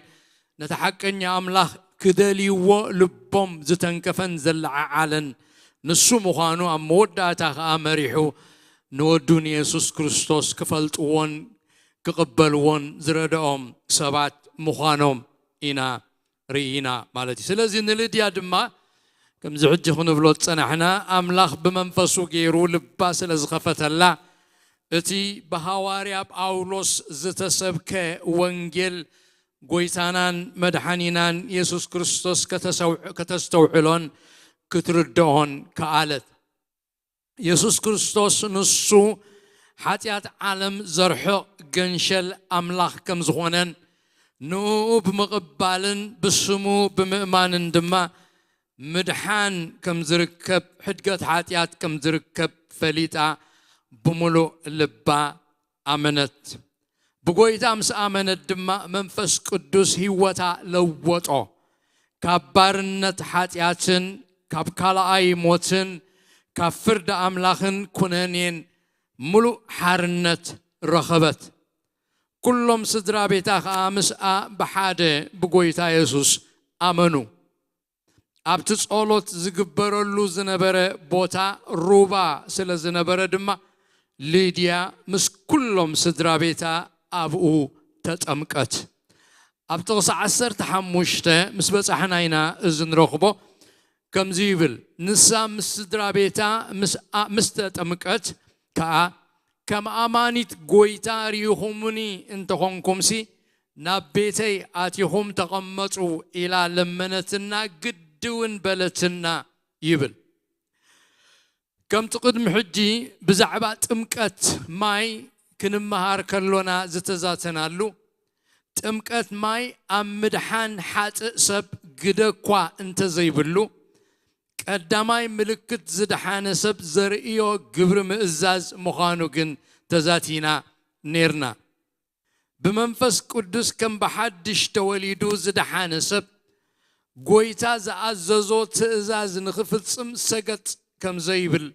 ነቲ ሓቀኛ ኣምላኽ ክደልይዎ ልቦም ዝተንከፈን ዘለዓዓለን ንሱ ምዃኑ፣ ኣብ መወዳእታ ከኣ መሪሑ ንወዱ ንየሱስ ክርስቶስ ክፈልጥዎን ክቕበልዎን ዝረድኦም ሰባት ምዃኖም ኢና ርኢና ማለት እዩ። ስለዚ ንልድያ ድማ ከምዚ ሕጂ ክንብሎ ዝጸናሕና፣ ኣምላኽ ብመንፈሱ ገይሩ ልባ ስለ ዝኸፈተላ፣ እቲ ብሃዋርያ ጳውሎስ ዝተሰብከ ወንጌል፣ ጎይታናን መድሓኒናን የሱስ ክርስቶስ ከተሰው-፣ ከተስተውዕሎን ክትርድኦን ከኣለት። የሱስ ክርስቶስ ንሱ ሓጢኣት ዓለም ዘርሕቕ ገንሸል ኣምላኽ ከም ዝኾነን፣ ንእኡ ብምቕባልን ብስሙ ብምእማንን ድማ ምድሓን ከም ዝርከብ፣ ሕድገት ሓጢኣት ከም ዝርከብ ፈሊጣ ብምሉእ ልባ ኣመነት። ብጎይታ ምስ ኣመነት ድማ መንፈስ ቅዱስ ህይወታ ለወጦ። ካብ ባርነት ሓጢኣትን ካብ ካልኣይ ሞትን ካብ ፍርዲ ኣምላኽን ኩነኔን ምሉእ ሓርነት ረኸበት። ኩሎም ስድራ ቤታ ኸኣ ምስኣ ብሓደ ብጎይታ የሱስ ኣመኑ። ኣብቲ ጸሎት ዝግበረሉ ዝነበረ ቦታ ሩባ ስለ ዝነበረ ድማ፣ ሊድያ ምስ ኩሎም ስድራ ቤታ ኣብኡ ተጠምቀት። ኣብ ጥቕሲ ዓሰርተ ሓሙሽተ ምስ በጻሕና ኢና እዚ ንረኽቦ። ከምዚ ይብል፣ ንሳ ምስ ስድራ ቤታ ምስ ኣ-፣ ምስ ተጠምቀት ከኣ፣ ከም ኣማኒት ጐይታ ርኢኹምኒ እንተኾንኩምሲ፣ ናብ ቤተይ ኣቲኹም ተቐመጡ ኢላ ለመነትና፣ ግዲ እውን በለትና ይብል። ከምቲ ቅድሚ ሕጂ ብዛዕባ ጥምቀት ማይ ክንመሃር ከሎና ዝተዛተናሉ፣ ጥምቀት ማይ ኣብ ምድሓን ሓጥእ ሰብ ግደ እኳ እንተዘይብሉ፣ ቀዳማይ ምልክት ዝደሓነ ሰብ ዘርእዮ ግብሪ ምእዛዝ ምዃኑ ግን ተዛቲና ኔርና። ብመንፈስ ቅዱስ ከም ብሓድሽ ተወሊዱ ዝደሓነ ሰብ፣ ጐይታ ዝኣዘዞ ትእዛዝ ንኽፍጽም ሰገጥ ከም ዘይብል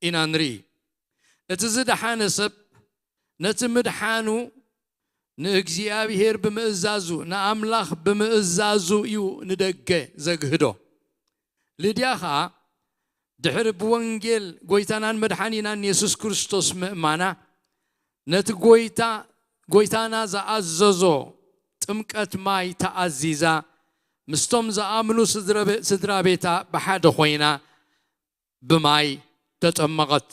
ኢና ንርኢ። እቲ ዝደሓነ ሰብ ነቲ ምድሓኑ ንእግዚኣብሔር ብምእዛዙ፣ ንኣምላኽ ብምእዛዙ እዩ ንደገ ዘግህዶ። ሊድያ ኸኣ ድሕሪ ብወንጌል ጐይታናን መድሓኒናን የሱስ ክርስቶስ ምእማና፣ ነቲ ጐይታ፣ ጐይታና ዝኣዘዞ ጥምቀት ማይ ተኣዚዛ፣ ምስቶም ዝኣምኑ ስድረ-፣ ስድራ ቤታ ብሓደ ኾይና ብማይ ተጠመቐት።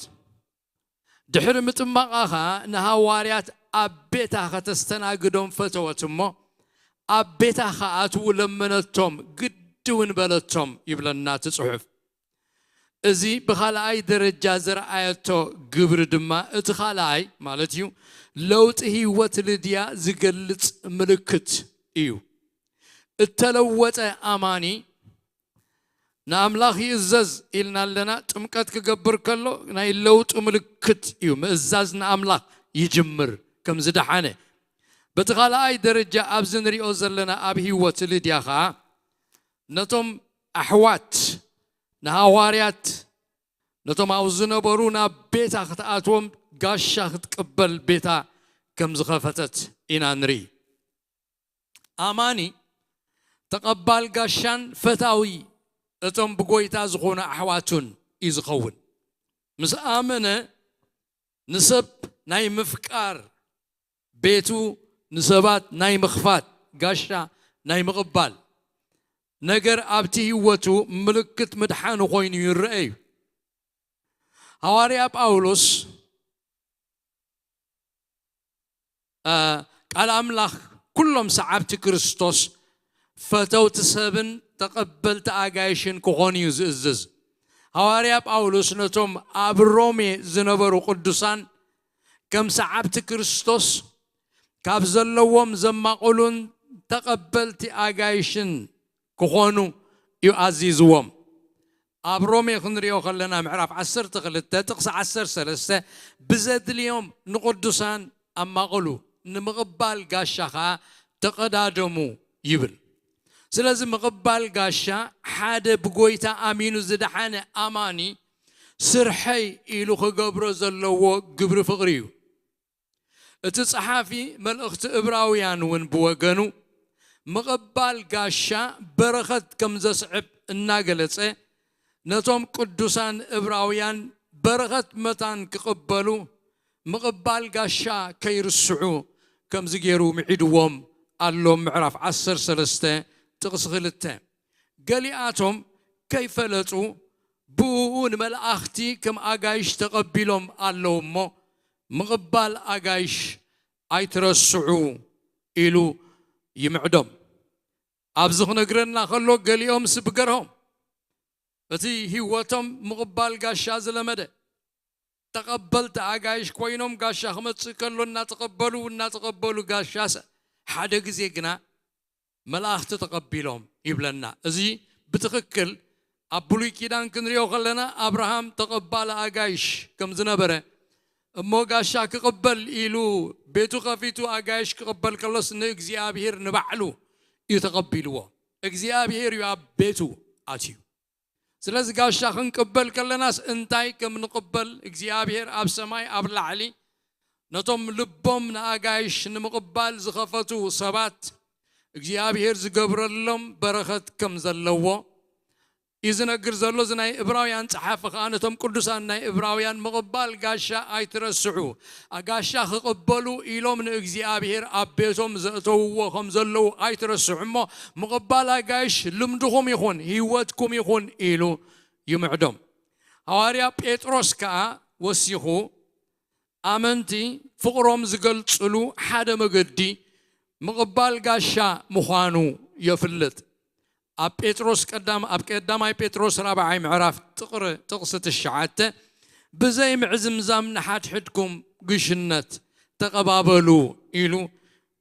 ድሕሪ ምጥማቓ ኸኣ ንሃዋርያት ኣብ ቤታ ከተስተናግዶም ፈተወት እሞ፣ ኣብ ቤታ ክኣትዉ ለመነቶም፣ ግዲ እውን በለቶም ይብለና እቲ ጽሑፍ። እዚ ብኻልኣይ ደረጃ ዘርኣየቶ ግብሪ ድማ፣ እቲ ካልኣይ ማለት እዩ፣ ለውጢ ህይወት ሊድያ ዝገልጽ ምልክት እዩ። እተለወጠ ኣማኒ ንኣምላኽ ይእዘዝ ኢልና ኣለና። ጥምቀት ክገብር ከሎ ናይ ለውጢ ምልክት እዩ። ምእዛዝ ንኣምላኽ ይጅምር ከም ዝደሓነ። በቲ ካልኣይ ደረጃ ኣብዚ ንሪኦ ዘለና ኣብ ህይወት ሊድያ ኸኣ ነቶም ኣሕዋት ንሃዋርያት ነቶም ኣብኡ ዝነበሩ ናብ ቤታ ክትኣትዎም ጋሻ ክትቅበል ቤታ ከም ዝኸፈተት ኢና ንርኢ። ኣማኒ ተቐባል ጋሻን ፈታዊ እቶም ብጎይታ ዝኾኑ ኣሕዋቱን እዩ ዝኸውን። ምስ ኣመነ ንሰብ ናይ ምፍቃር፣ ቤቱ ንሰባት ናይ ምኽፋት፣ ጋሻ ናይ ምቕባል ነገር ኣብቲ ህይወቱ ምልክት ምድሓኑ ኮይኑ ይረአ እዩ። ሃዋርያ ጳውሎስ፣ እ፣ ቃል ኣምላኽ ኩሎም ሰዓብቲ ክርስቶስ ፈተውቲ ሰብን ተቐበልቲ ኣጋይሽን ክኾኑ እዩ ዝእዝዝ። ሃዋርያ ጳውሎስ ነቶም ኣብ ሮሜ ዝነበሩ ቅዱሳን ከም ሰዓብቲ ክርስቶስ ካብ ዘለዎም ዘማቕሉን ተቐበልቲ ኣጋይሽን ክኾኑ እዩ ኣዚዝዎም። ኣብ ሮሜ ክንሪኦ ከለና ምዕራፍ ዓሰርተ ክልተ ጥቕሲ ዓሰርተ ሰለስተ፣ "ብዘድልዮም ንቕዱሳን ኣማቕሉ፣ ንምቕባል ጋሻ ኸኣ ተቐዳደሙ" ይብል። ስለዚ ምቕባል ጋሻ ሓደ ብጎይታ ኣሚኑ ዝደሓነ ኣማኒ ስርሐይ ኢሉ ክገብሮ ዘለዎ ግብሪ ፍቕሪ እዩ። እቲ ጸሓፊ መልእኽቲ እብራውያን እውን ብወገኑ ምቕባል ጋሻ በረኸት ከም ዘስዕብ እናገለጸ፣ ነቶም ቅዱሳን እብራውያን በረኸት መታን ክቕበሉ ምቕባል ጋሻ ከይርስዑ ከምዚ ገይሩ ምዒድዎም ኣሎ። ምዕራፍ ዓሰርተ ሰለስተ ጥቕሲ ክልተ። ገሊኣቶም ከይፈለጡ ብእኡ ንመላእኽቲ ከም ኣጋይሽ ተቐቢሎም ኣለዉ እሞ፣ ምቕባል ኣጋይሽ ኣይትረስዑ ኢሉ ይምዕዶም። ኣብዚ ክነግረና ከሎ፣ ገሊኦምስ ብገርሆም እቲ ህይወቶም ምቕባል ጋሻ ዝለመደ፣ ተቐበልቲ ኣጋይሽ ኮይኖም፣ ጋሻ ክመጽእ ከሎ እናተቐበሉ፣ እናተቐበሉ፣ ጋሻ ሰ-፣ ሓደ ግዜ ግና መላእኽቲ ተቐቢሎም ይብለና። እዚ ብትኽክል ኣብ ብሉይ ኪዳን ክንሪኦ ከለና፣ ኣብርሃም ተቐባሊ ኣጋይሽ ከም ዝነበረ፣ እሞ ጋሻ ክቕበል ኢሉ ቤቱ ከፊቱ ኣጋይሽ ክቕበል ከሎስ፣ ንእግዚኣብሔር ንባዕሉ እዩ ተቐቢልዎ። እግዚኣብሔር እዩ ኣብ ቤቱ ኣትዩ። ስለዚ ጋሻ ክንቅበል ከለናስ እንታይ ከም ንቕበል እግዚኣብሔር ኣብ ሰማይ ኣብ ላዕሊ ነቶም ልቦም ንኣጋይሽ ንምቕባል ዝኸፈቱ ሰባት እግዚኣብሔር ዝገብረሎም በረኸት ከም ዘለዎ፣ እዩ ዝነግር ዘሎ። እዚ ናይ እብራውያን ጸሓፊ ከኣ ነቶም ቅዱሳን ናይ እብራውያን ምቕባል ጋሻ ኣይትረስዑ። ጋሻ ክቕበሉ ኢሎም ንእግዚኣብሔር ኣብ ቤቶም ዘእተውዎ ከም ዘለዉ ኣይትረስዑ እሞ፣ ምቕባል ኣጋይሽ ልምድኹም ይኹን፣ ህይወትኩም ይኹን ኢሉ ይምዕዶም። ሃዋርያ ጴጥሮስ ከኣ ወሲኹ፣ ኣመንቲ ፍቕሮም ዝገልጽሉ ሓደ መገዲ ምቕባል ጋሻ ምዃኑ የፍልጥ። ኣብ ጴጥሮስ ቀዳም-፣ ኣብ ቀዳማይ ጴጥሮስ ራብዓይ ምዕራፍ ጥቕሪ ጥቕሲ ትሽዓተ፣ "ብዘይ ምዕዝምዛም ንሓድሕድኩም ግሽነት ተቐባበሉ" ኢሉ፣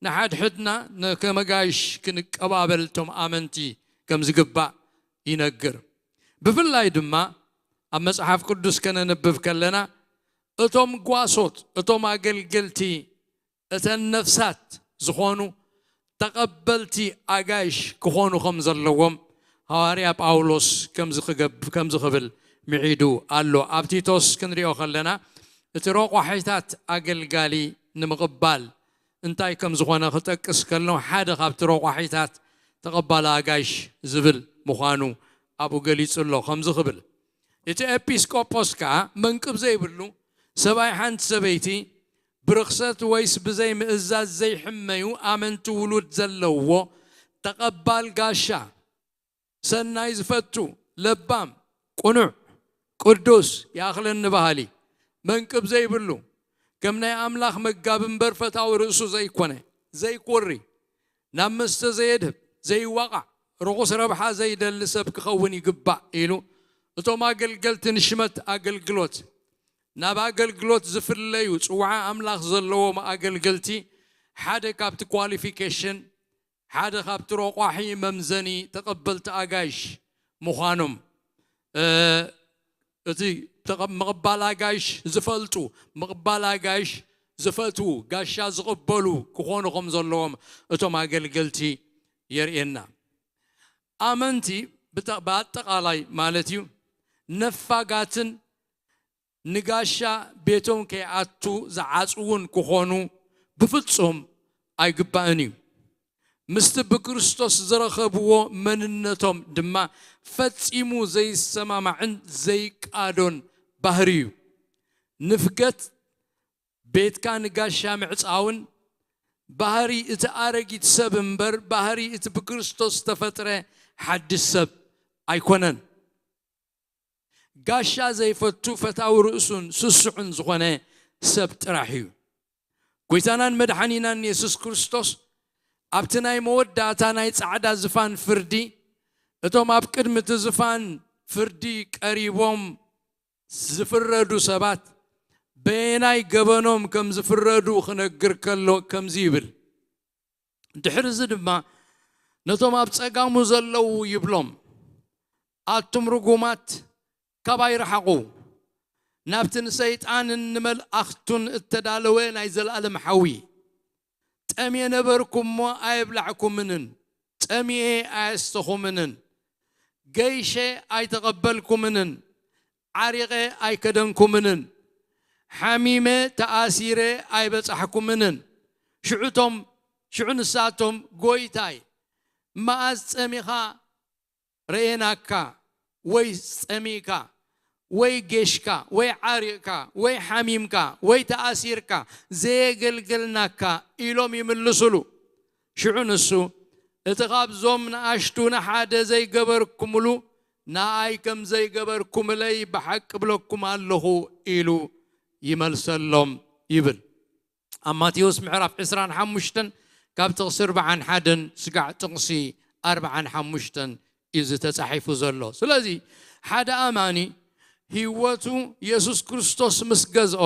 ንሓድሕድና ንከመጋይሽ ክንቀባበል እቶም ኣመንቲ ከም ዝግባእ ይነግር። ብፍላይ ድማ ኣብ መጽሓፍ ቅዱስ ከነንብብ ከለና፣ እቶም ጓሶት፣ እቶም ኣገልገልቲ፣ እተን ነፍሳት ዝኾኑ ተቐበልቲ ኣጋይሽ ክኾኑ ከም ዘለዎም ሃዋርያ ጳውሎስ ከምዚ ክገብ-፣ ከምዚ ክብል ምዒዱ ኣሎ። ኣብ ቲቶስ ክንሪኦ ከለና፣ እቲ ረቋሒታት ኣገልጋሊ ንምቕባል እንታይ ከም ዝኾነ ክጠቅስ ከሎ፣ ሓደ ካብቲ ረቋሒታት ተቐባሊ ኣጋይሽ ዝብል ምዃኑ ኣብኡ ገሊጹ ኣሎ። ከምዚ ክብል፣ እቲ ኤጲስቆጶስ ከኣ መንቅብ ዘይብሉ ሰብኣይ ሓንቲ ሰበይቲ ብርኽሰት ወይስ ብዘይ ምእዛዝ ዘይሕመዩ ኣመንቲ ውሉድ ዘለዎ ተቐባል ጋሻ፣ ሰናይ ዝፈቱ፣ ለባም፣ ቅኑዕ፣ ቅዱስ፣ ይኣኽለኒ በሃሊ፣ መንቅብ ዘይብሉ፣ ከም ናይ ኣምላኽ መጋቢ እምበር ፈታዊ ርእሱ ዘይኮነ፣ ዘይኮሪ፣ ናብ መስተ ዘየድህብ፣ ዘይዋቓዕ፣ ርኹስ ረብሓ ዘይደሊ ሰብ ክኸውን ይግባእ ኢሉ፣ እቶም ኣገልገልቲ ንሽመት ኣገልግሎት ናብ ኣገልግሎት ዝፍለዩ ጽውዓ ኣምላኽ ዘለዎም ኣገልገልቲ ሓደ ካብቲ ኳሊፊኬሽን፣ ሓደ ካብቲ ረቋሒ መምዘኒ ተቐበልቲ ኣጋይሽ ምዃኖም፣ እ፣ እቲ ተቐ-፣ ምቕባል ኣጋይሽ ዝፈልጡ፣ ምቕባል ኣጋይሽ ዝፈትዉ፣ ጋሻ ዝቕበሉ ክኾኑ ከም ዘለዎም እቶም ኣገልገልቲ የርእየና። ኣመንቲ ብጠ-፣ ብኣጠቓላይ ማለት እዩ፣ ነፋጋትን ንጋሻ ቤቶም ከይኣቱ ዝዓጽዉን ክኾኑ ብፍጹም ኣይግባእን እዩ። ምስቲ ብክርስቶስ ዝረኸብዎ መንነቶም ድማ ፈጺሙ ዘይሰማማዕን ዘይቃዶን ባህሪ እዩ። ንፍገት ቤትካ ንጋሻ ምዕጻውን ባህሪ እቲ ኣረጊት ሰብ እምበር፣ ባህሪ እቲ ብክርስቶስ ዝተፈጥረ ሓድሽ ሰብ ኣይኮነን። ጋሻ ዘይፈቱ ፈታዊ ርእሱን ስሱዕን ዝኾነ ሰብ ጥራሕ እዩ። ጎይታናን መድሓኒናን የሱስ ክርስቶስ ኣብቲ ናይ መወዳእታ ናይ ጻዕዳ ዝፋን ፍርዲ፣ እቶም ኣብ ቅድሚ እቲ ዝፋን ፍርዲ ቀሪቦም ዝፍረዱ ሰባት በየናይ ገበኖም ከም ዝፍረዱ ክነግር ከሎ ከምዚ ይብል። ድሕሪ እዚ ድማ ነቶም ኣብ ጸጋሙ ዘለዉ ይብሎም፣ "ኣቱም ርጉማት፣ ካባይ ርሓቑ፣ ናብቲ ንሰይጣንን ንመልኣኽቱን እተዳለወ ናይ ዘለኣለም ሓዊ። ጠምየ ነበርኩ እሞ ኣየብላዕኩምንን፣ ጸሚኤ ኣየስተኹምንን፣ ገይሸ ኣይተቐበልኩምንን፣ ዓሪቐ ኣይከደንኩምንን፣ ሓሚመ ተኣሲረ ኣይበጻሕኩምንን። ሽዑቶም፣ ሽዑ ንሳቶም፣ ጎይታይ፣ መኣዝ ጸሚኻ ረኤናካ፣ ወይ ጸሚእካ፣ ወይ ጌሽካ፣ ወይ ዓሪቕካ፣ ወይ ሓሚምካ፣ ወይ ተኣሲርካ፣ ዘየገልገልናካ?" ኢሎም ይምልሱሉ። ሽዑ ንሱ፣ "እቲ ኻብዞም ንኣሽቱ ንሓደ ዘይገበርኩምሉ፣ ንኣይ ከም ዘይገበርኩምለይ ብሓቂ እብለኩም ኣለኹ" ኢሉ ይመልሰሎም ይብል። ኣብ ማቴዎስ ምዕራፍ ዕስራን ሓሙሽተን ካብ ጥቕሲ ኣርብዓን ሓደን ስጋዕ ጥቕሲ ኣርብዓን ሓሙሽተን እዩ ዝተጻሒፉ ዘሎ። ስለዚ ሓደ ኣማኒ ህይወቱ የሱስ ክርስቶስ ምስ ገዝኦ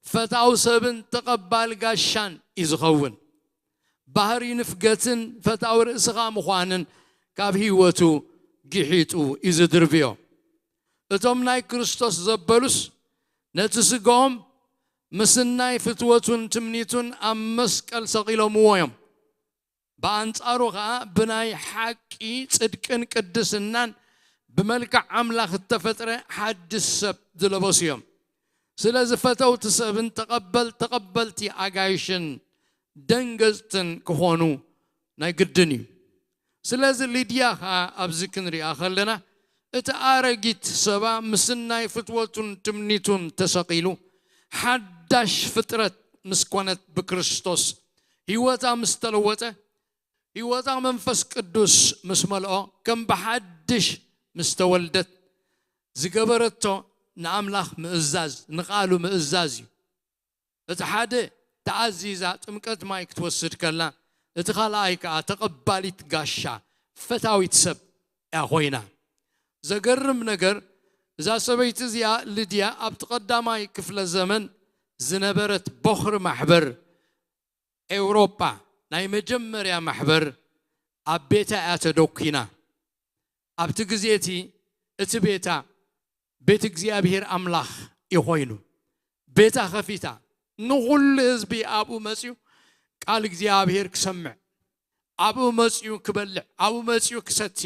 ፈታዊ ሰብን ተቐባል ጋሻን እዩ ዝኸውን። ባህሪ ንፍገትን ፈታዊ ርእስኻ ምዃንን ካብ ህይወቱ ግሒጡ እዩ ዝድርብዮ። እቶም ናይ ክርስቶስ ዘበሉስ ነቲ ስጋኦም ምስናይ ፍትወቱን ትምኒቱን ኣብ መስቀል ሰቒሎምዎ እዮም። ብኣንጻሩ ኸኣ ብናይ ሓቂ ጽድቅን ቅድስናን ብመልክዕ ኣምላኽ እተፈጥረ ሓድሽ ሰብ ዝለበሱ እዮም። ስለዚ ፈተውቲ ሰብን ተቐበል-፣ ተቐበልቲ ኣጋይሽን ደንገጽትን ክኾኑ ናይ ግድን እዩ። ስለዚ ሊድያ ኸኣ ኣብዚ ክንሪኣ ከለና እቲ ኣረጊት ሰባ ምስ ናይ ፍትወቱን ትምኒቱን ተሰቒሉ፣ ሓዳሽ ፍጥረት ምስ ኮነት ብክርስቶስ ህይወታ ምስ ተለወጠ፣ ህይወታ መንፈስ ቅዱስ ምስ መልኦ፣ ከም ብሓድሽ ምስ ተወልደት ዝገበረቶ ንኣምላኽ ምእዛዝ፣ ንቓሉ ምእዛዝ እዩ። እቲ ሓደ ተኣዚዛ ጥምቀት ማይ ክትወስድ ከላ፣ እቲ ካልኣይ ከኣ ተቐባሊት ጋሻ፣ ፈታዊት ሰብ እያ ኮይና። ዘገርም ነገር፣ እዛ ሰበይቲ እዚኣ ልድያ ኣብቲ ቀዳማይ ክፍለ ዘመን ዝነበረት ቦኽሪ ማሕበር ኤውሮጳ፣ ናይ መጀመርያ ማሕበር ኣብ ቤታ እያ ተደኲና። ኣብቲ ግዜ እቲ፣ እቲ ቤታ ቤት እግዚኣብሔር ኣምላኽ እዩ ኮይኑ። ቤታ ከፊታ፣ ንኹሉ ህዝቢ ኣብኡ መጺኡ ቃል እግዚኣብሔር ክሰምዕ፣ ኣብኡ መጺኡ ክበልዕ፣ ኣብኡ መጺኡ ክሰቲ፣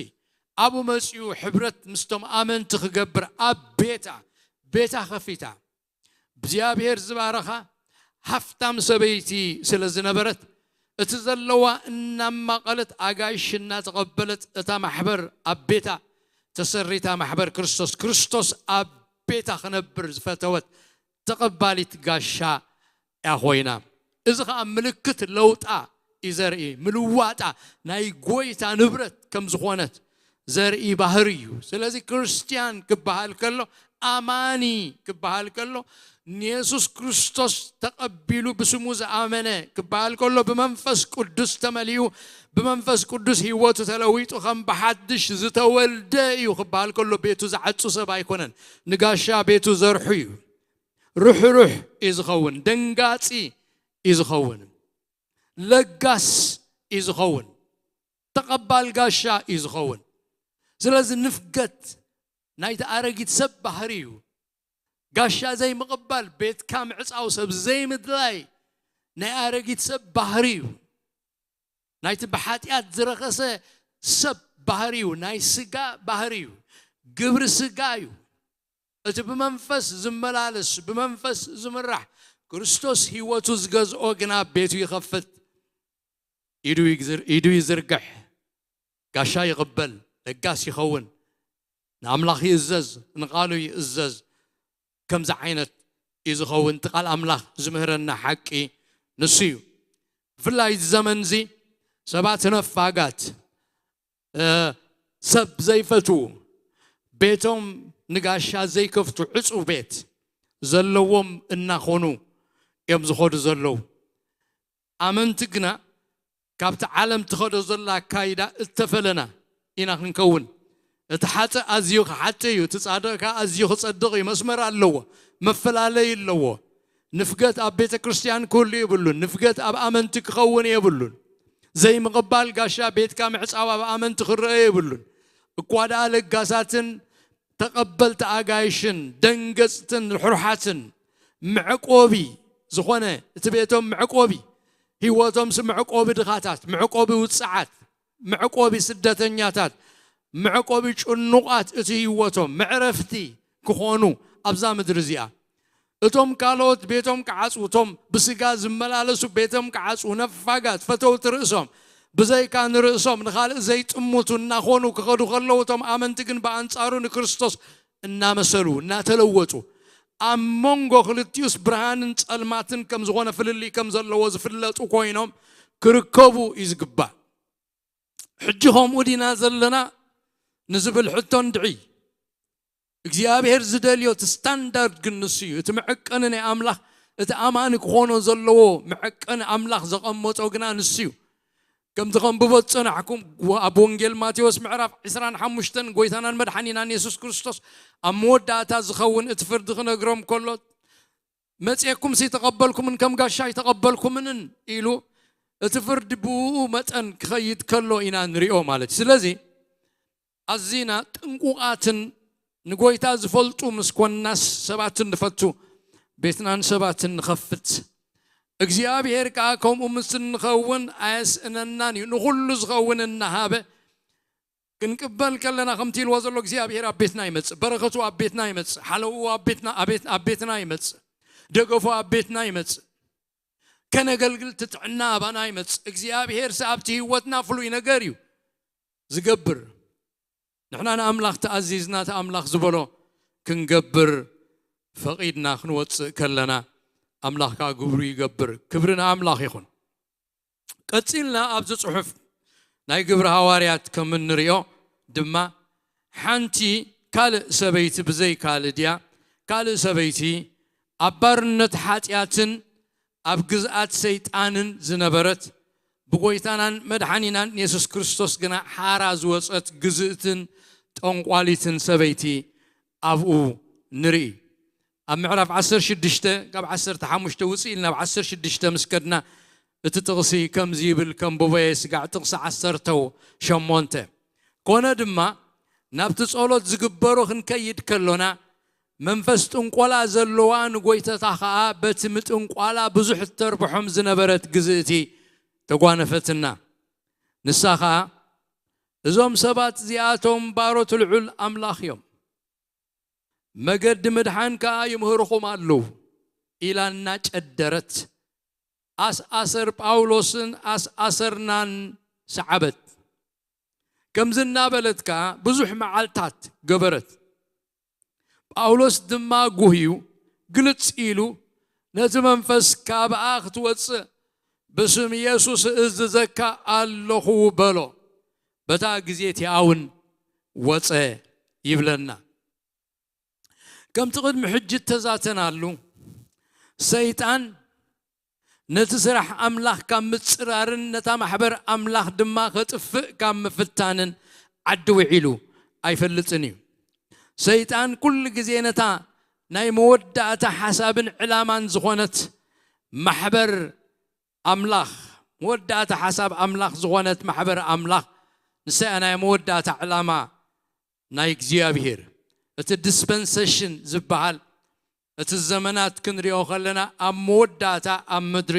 ኣብኡ መጺኡ ሕብረት ምስቶም ኣመንቲ ክገብር ኣብ ቤታ፣ ቤታ ከፊታ። እግዚኣብሔር ዝባረኻ ሃፍታም ሰበይቲ ስለ ዝነበረት፣ እቲ ዘለዋ እናማቐለት፣ ኣጋይሽ እናተቐበለት፣ እታ ማሕበር ኣብ ቤታ ተሰሪታ፣ ማሕበር ክርስቶስ፣ ክርስቶስ ኣብ ቤታ ክነብር ዝፈተወት ተቐባሊት ጋሻ እያ ኮይና። እዚ ኸኣ ምልክት ለውጣ እዩ ዘርኢ፣ ምልዋጣ፣ ናይ ጎይታ ንብረት ከም ዝኾነት ዘርኢ ባህሪ እዩ። ስለዚ ክርስትያን ክበሃል ከሎ፣ ኣማኒ ክበሃል ከሎ፣ ንየሱስ ክርስቶስ ተቐቢሉ ብስሙ ዝኣመነ ክበሃል ከሎ፣ ብመንፈስ ቅዱስ ተመሊኡ፣ ብመንፈስ ቅዱስ ህይወቱ ተለዊጡ፣ ከም ብሓድሽ ዝተወልደ እዩ ክበሃል ከሎ፣ ቤቱ ዝዓጹ ሰብ ኣይኮነን። ንጋሻ ቤቱ ዘርሑ እዩ። ርሕሩሕ እዩ ዝኸውን፣ ደንጋጺ እዩ ዝኸውን፣ ለጋስ እዩ ዝኸውን፣ ተቐባል ጋሻ እዩ ዝኸውን። ስለዚ ንፍገት ናይቲ ኣረጊት ሰብ ባህሪ እዩ። ጋሻ ዘይምቕባል፣ ቤትካ ምዕጻው፣ ሰብ ዘይምድላይ ናይ ኣረጊት ሰብ ባህሪ እዩ። ናይቲ ብሓጢኣት ዝረኸሰ ሰብ ባህሪ እዩ። ናይ ስጋ ባህሪ እዩ። ግብሪ ስጋ እዩ። እቲ ብመንፈስ ዝመላለስ፣ ብመንፈስ ዝምራሕ፣ ክርስቶስ ህይወቱ ዝገዝኦ ግና ቤቱ ይኸፍት፣ ኢዱ ይግዝር-፣ ኢዱ ይዝርግሕ፣ ጋሻ ይቕበል፣ ለጋስ ይኸውን፣ ንኣምላኽ ይእዘዝ፣ ንቓሉ ይእዘዝ። ከምዚ ዓይነት እዩ ዝኸውን። እቲ ቃል ኣምላኽ ዝምህረና ሓቂ ንሱ እዩ። ብፍላይ እዚ ዘመን እዚ ሰባት ነፋጋት፣ እ፣ ሰብ ዘይፈትዉ፣ ቤቶም ንጋሻ ዘይከፍቱ፣ ዕጹው ቤት ዘለዎም እናኾኑ እዮም ዝኸዱ ዘለዉ። ኣመንቲ ግና ካብቲ ዓለም ትኸዶ ዘላ ኣካይዳ እተፈለና ኢና ክንከውን። እቲ ሓጥእ ኣዝዩ ክሓጥእ እዩ፣ እቲ ጻድቕ ከኣ ኣዝዩ ክጸድቕ እዩ። መስመር ኣለዎ፣ መፈላለዪ ኣለዎ። ንፍገት ኣብ ቤተ ክርስቲያን ክህሉ የብሉን። ንፍገት ኣብ ኣመንቲ ክኸውን የብሉን። ዘይምቕባል ጋሻ ቤትካ ምዕጻው ኣብ ኣመንቲ ክረአ የብሉን። እኳ ደኣ ለጋሳትን ተቐበልቲ ኣጋይሽን ደንገጽትን ርሕሩሓትን መዕቆቢ ዝኾነ፣ እቲ ቤቶም መዕቆቢ፣ ህይወቶምሲ መዕቆቢ ድኻታት፣ መዕቆቢ ውጽዓት፣ መዕቆቢ ስደተኛታት፣ መዕቆቢ ጭኑቓት፣ እቲ ህይወቶም መዕረፍቲ ክኾኑ ኣብዛ ምድሪ እዚኣ። እቶም ካልኦት ቤቶም ክዓጽዉ፣ እቶም ብስጋ ዝመላለሱ ቤቶም ክዓጽዉ፣ ነፋጋት፣ ፈተውቲ ርእሶም፣ ብዘይካ ንርእሶም ንኻልእ ዘይጥምቱ እናኾኑ ክኸዱ ከለዉ፣ እቶም ኣመንቲ ግን ብኣንጻሩ ንክርስቶስ እናመሰሉ፣ እናተለወጡ፣ ኣብ መንጎ ክልቲኡስ ብርሃንን ጸልማትን ከም ዝኾነ ፍልልይ ከም ዘለዎ ዝፍለጡ ኮይኖም ክርከቡ እዩ ዝግባእ። ሕጂ ከምኡ ዲና ዘለና ንዝብል ሕቶ እንድዒ። እግዚኣብሔር ዝደልዮ እቲ ስታንዳርድ ግን ንሱ እዩ። እቲ መዐቀኒ ናይ ኣምላኽ፣ እቲ ኣማኒ ክኾኖ ዘለዎ መዐቀኒ ኣምላኽ ዘቐመጦ ግና ንሱ እዩ። ከምቲ ከንብቦ ዝጸናሕኩም፣ ኣብ ወንጌል ማቴዎስ ምዕራፍ ዕስራን ሓሙሽተን፣ ጎይታናን መድሓኒናን የሱስ ክርስቶስ ኣብ መወዳእታ ዝኸውን እቲ ፍርዲ ክነግሮም ከሎ፣ "መጺኤኩምሲ ኣይተቐበልኩምን፣ ከም ጋሻ ኣይተቐበልኩምንን" ኢሉ፣ እቲ ፍርዲ ብኡ መጠን ክኸይድ ከሎ ኢና ንሪኦ ማለት እዩ። ስለዚ ኣዚና ጥንቁቓትን ንጎይታ ዝፈልጡ ምስ ኮንናስ፣ ሰባትን ንፈቱ፣ ቤትናን ሰባትን ንኸፍት። እግዚኣብሔር ከኣ ከምኡ ምስ እንኸውን ኣየስእነናን እዩ። ንኹሉ ዝኸውን እናሃበ ክንቅበል ከለና፣ ከምቲ ኢልዎ ዘሎ፣ እግዚኣብሔር ኣብ ቤትና ይመጽእ፣ በረኸቱ ኣብ ቤትና ይመጽእ፣ ሓለውኡ ኣብ ቤትና፣ ኣብ ቤት-፣ ኣብ ቤትና ይመጽእ፣ ደገፉ ኣብ ቤትና ይመጽእ። ከነገልግል እቲ ጥዕና ኣባና ይመጽእ። እግዚኣብሔር ሰ ኣብቲ ህይወትና ፍሉይ ነገር እዩ ዝገብር። ንሕና ንኣምላኽ ተኣዚዝና፣ እቲ ኣምላኽ ዝበሎ ክንገብር ፈቒድና ክንወፅእ ከለና፣ ኣምላኽ ከዓ ግብሩ ይገብር። ክብሪ ንኣምላኽ ይኹን። ቀፂልና ኣብዚ ፅሑፍ ናይ ግብሪ ሃዋርያት ከም እንሪኦ ድማ፣ ሓንቲ ካልእ ሰበይቲ ብዘይካ ልድያ፣ ካልእ ሰበይቲ ኣብ ባርነት ሓጢኣትን ኣብ ግዝኣት ሰይጣንን ዝነበረት፣ ብጎይታናን መድሓኒናን የሱስ ክርስቶስ ግና ሓራ ዝወፀት ግዝእትን ጠንቋሊትን ሰበይቲ ኣብኡ ንርኢ። ኣብ ምዕራፍ ዓሰርተ ሽዱሽተ ካብ ዓሰርተ ሓሙሽተ ውፅእ ኢልና ናብ ዓሰርተ ሽዱሽተ ምስ ከድና፣ እቲ ጥቕሲ ከምዚ ይብል፣ ከም ብቦየ ስጋዕ ጥቕሲ ዓሰርተ ሸሞንተ። ኮነ ድማ፣ ናብቲ ጸሎት ዝግበሮ ክንከይድ ከሎና፣ መንፈስ ጥንቆላ ዘለዋ ንጎይተታ ኸኣ በቲ ምጥንቋላ ብዙሕ እተርብሖም ዝነበረት ግዝእቲ ተጓነፈትና። ንሳ ኸኣ፣ "እዞም ሰባት እዚኣቶም ባሮት ልዑል ኣምላኽ እዮም፣ መገዲ ምድሓን ከኣ ይምህርኹም ኣለዉ" ኢላ እናጨደረት፣ ኣስኣሰር ጳውሎስን ኣስኣሰርናን ሰዓበት። ከምዚ እናበለት ከኣ ብዙሕ መዓልታት ገበረት። ጳውሎስ ድማ ጉህዩ ግልጽ ኢሉ፣ "ነቲ መንፈስ ካብኣ ክትወጽእ ብስም የሱስ እእዝዘካ ኣለኹ" በሎ። በታ ግዜ እቲኣ እውን ወጸ ይብለና። ከምቲ ቅድሚ ሕጂ እተዛተናሉ፣ ሰይጣን ነቲ ስራሕ ኣምላኽ ካብ ምጽራርን ነታ ማሕበር ኣምላኽ ድማ ከጥፍእ ካብ ምፍታንን ዓዲ ውዒሉ ኣይፈልጥን እዩ። ሰይጣን ኩሉ ግዜ ነታ ናይ መወዳእታ ሓሳብን ዕላማን ዝኾነት ማሕበር ኣምላኽ፣ መወዳእታ ሓሳብ ኣምላኽ ዝኾነት ማሕበር ኣምላኽ፣ ንሳ እያ ናይ መወዳእታ ዕላማ ናይ እግዚኣብሔር። እቲ ዲስፐንሴሽን ዝበሃል፣ እቲ ዘመናት ክንሪኦ ከለና፣ ኣብ መወዳእታ ኣብ ምድሪ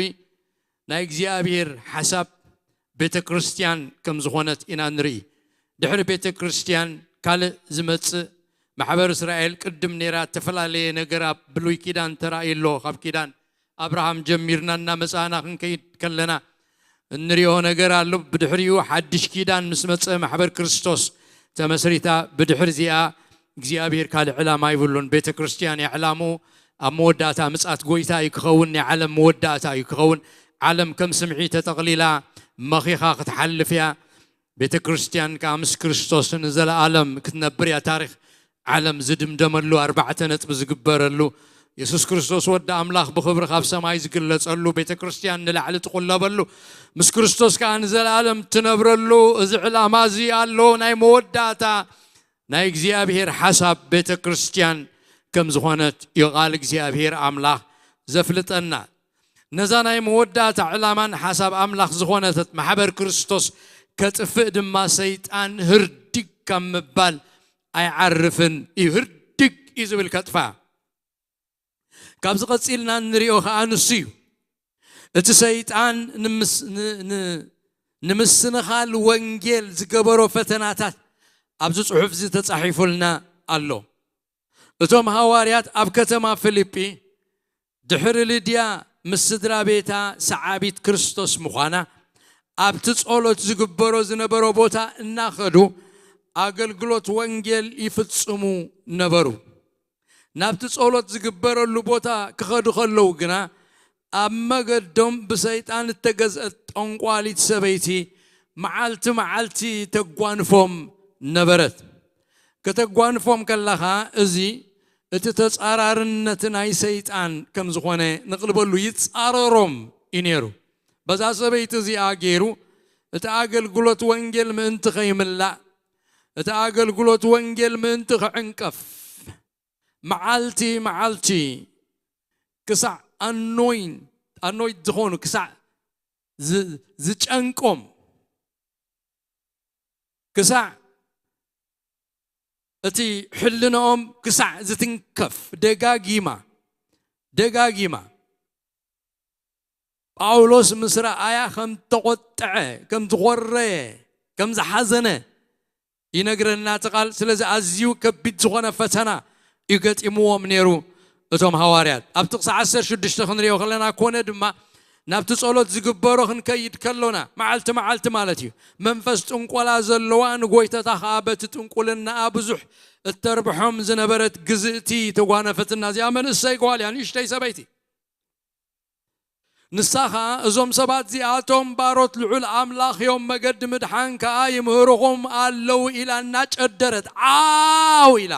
ናይ እግዚኣብሔር ሓሳብ ቤተ ክርስቲያን ከም ዝኾነት ኢና ንርኢ። ድሕሪ ቤተ ክርስቲያን ካልእ ዝመጽእ፣ ማሕበር እስራኤል ቅድም ነይራ፣ እተፈላለየ ነገር ኣብ ብሉይ ኪዳን ተራእዩ ኣሎ። ካብ ኪዳን ኣብርሃም ጀሚርና እናመጻእና ክንከይድ ከለና እንሪኦ ነገር ኣሎ። ብድሕሪኡ ሓድሽ ኪዳን ምስ መጸ ማሕበር ክርስቶስ ተመስሪታ። ብድሕሪ እዚኣ እግዚኣብሔር ካልእ ዕላማ ይብሉን። ቤተ ክርስቲያን እያ ዕላምኡ። ኣብ መወዳእታ ምጽኣት ጎይታ እዩ ክኸውን፣ ናይ ዓለም መወዳእታ እዩ ክኸውን። ዓለም ከም ስምዒ ተጠቕሊላ መኺኻ ክትሓልፍ እያ። ቤተ ክርስቲያን ከኣ ምስ ክርስቶስ ንዘለኣለም ክትነብር እያ። ታሪኽ ዓለም ዝድምደመሉ፣ ኣርባዕተ ነጥቢ ዝግበረሉ፣ የሱስ ክርስቶስ ወዲ ኣምላኽ ብኽብሪ ካብ ሰማይ ዝግለጸሉ፣ ቤተ ክርስቲያን ንላዕሊ ትቑለበሉ፣ ምስ ክርስቶስ ከኣ ንዘለኣለም ትነብረሉ፣ እዚ ዕላማ እዚ ኣሎ። ናይ መወዳእታ ናይ እግዚኣብሔር ሓሳብ ቤተ ክርስቲያን ከም ዝኾነት እዩ ቃል እግዚኣብሔር ኣምላኽ ዘፍልጠና። ነዛ ናይ መወዳእታ ዕላማን ሓሳብ ኣምላኽ ዝኾነት ማሕበር ክርስቶስ ከጥፍእ ድማ ሰይጣን ህርድግ ካብ ምባል ኣይዓርፍን እዩ። ህርድግ እዩ ዝብል ከጥፋ። ካብዚ ቀጺልና እንሪኦ ኸኣ ንሱ እዩ። እቲ ሰይጣን ንምስ-፣ ን-፣ ን-፣ ንምስንኻል ወንጌል ዝገበሮ ፈተናታት ኣብዚ ጽሑፍ እዚ ተጻሒፉልና ኣሎ። እቶም ሃዋርያት ኣብ ከተማ ፊልጲ ድሕሪ ልድያ ምስ ስድራ ቤታ ሰዓቢት ክርስቶስ ምዃና፣ ኣብቲ ጸሎት ዝግበሮ ዝነበሮ ቦታ እናኸዱ ኣገልግሎት ወንጌል ይፍጽሙ ነበሩ። ናብቲ ጸሎት ዝግበረሉ ቦታ ክኸዱ ከለዉ ግና፣ ኣብ መገዶም ብሰይጣን እተገዝአት ጠንቋሊት ሰበይቲ መዓልቲ መዓልቲ ተጓንፎም ነበረት። ከተጓንፎም ከለኻ፣ እዚ እቲ ተጻራርነት ናይ ሰይጣን ከም ዝኾነ ንቕልበሉ፣ ይጻረሮም እዩ ነይሩ። በዛ ሰበይቲ እዚኣ ገይሩ፣ እቲ ኣገልግሎት ወንጌል ምእንቲ ኸይምላእ፣ እቲ ኣገልግሎት ወንጌል ምእንቲ ክዕንቀፍ፣ መዓልቲ መዓልቲ ክሳዕ ኣኖይን-፣ ኣኖይት ዝኾኑ፣ ክሳዕ ዝ-፣ ዝጨንቆም፣ ክሳዕ እቲ ሕልንኦም ክሳዕ ዝትንከፍ ደጋጊማ፣ ደጋጊማ ጳውሎስ ምስ ረኣያ ከም ተቖጥዐ፣ ከም ዝኾረየ፣ ከም ዝሓዘነ ይነግረና እቲ ቃል። ስለዚ ኣዝዩ ከቢድ ዝኾነ ፈተና እዩ ገጢምዎም ነይሩ እቶም ሃዋርያት። ኣብ ጥቕሲ ዓሰርተ ሽዱሽተ ክንሪኦ ከለና፣ ኮነ ድማ ናብቲ ጸሎት ዝግበሮ ክንከይድ ከሎና፣ መዓልቲ መዓልቲ ማለት እዩ፣ መንፈስ ጥንቆላ ዘለዋ፣ ንጎይታታ ኸኣ በቲ ጥንቁልናኣ ብዙሕ እተርብሖም ዝነበረት ግዝእቲ ተጓነፈትና። እዚኣ መንእሰይ ጓል እያ፣ ንእሽተይ ሰበይቲ። ንሳ ኸኣ፣ "እዞም ሰባት እዚኣቶም ባሮት ልዑል ኣምላኽ እዮም፣ መገዲ ምድሓን ከኣ ይምህርኹም ኣለዉ" ኢላ እናጨደረት፣ ዓው ኢላ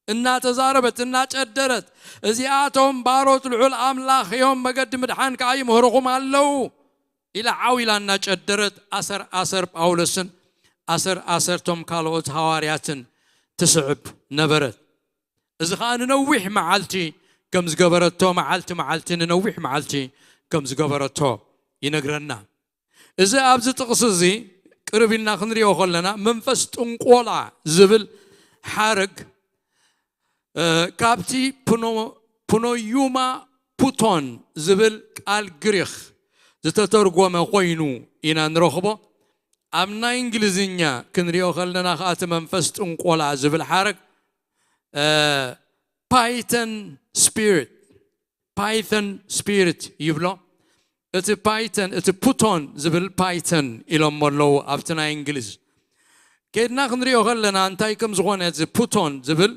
እናተዛረበት፣ እናጨደረት፣ "እዚኣቶም ባሮት ልዑል ኣምላኽ እዮም፣ መገዲ ምድሓን ከኣ ይምህርኹም ኣለዉ" ኢላ ዓው ኢላ እናጨደረት፣ ኣሰር ኣሰር ጳውሎስን ኣሰር ኣሰርቶም ካልኦት ሃዋርያትን ትስዕብ ነበረት። እዚ ኸኣ ንነዊሕ መዓልቲ ከም ዝገበረቶ፣ መዓልቲ መዓልቲ፣ ንነዊሕ መዓልቲ ከም ዝገበረቶ ይነግረና። እዚ ኣብዚ ጥቕሲ እዚ ቅርብ ኢልና ክንሪኦ ከለና፣ መንፈስ ጥንቆላ ዝብል ሓረግ፣ እ፣ ካብቲ ፕኖ-፣ ፕኖዩማ ፑቶን ዝብል ቃል ግሪኽ ዝተተርጎመ ኮይኑ ኢና ንረኽቦ። ኣብ ናይ እንግሊዝኛ ክንሪኦ ከለና ኸኣ፣ እቲ መንፈስ ጥንቆላ ዝብል ሓረግ፣ እ፣ ፓይተን ስፒሪት፣ ፓይተን ስፒሪት ይብሎ። እቲ ፓይተን፣ እቲ ፑቶን ዝብል ፓይተን ኢሎሞ ኣለዉ ኣብቲ ናይ እንግሊዝ። ከይድና ክንሪኦ ከለና፣ እንታይ ከም ዝኾነ፣ እዚ ፑቶን ዝብል፣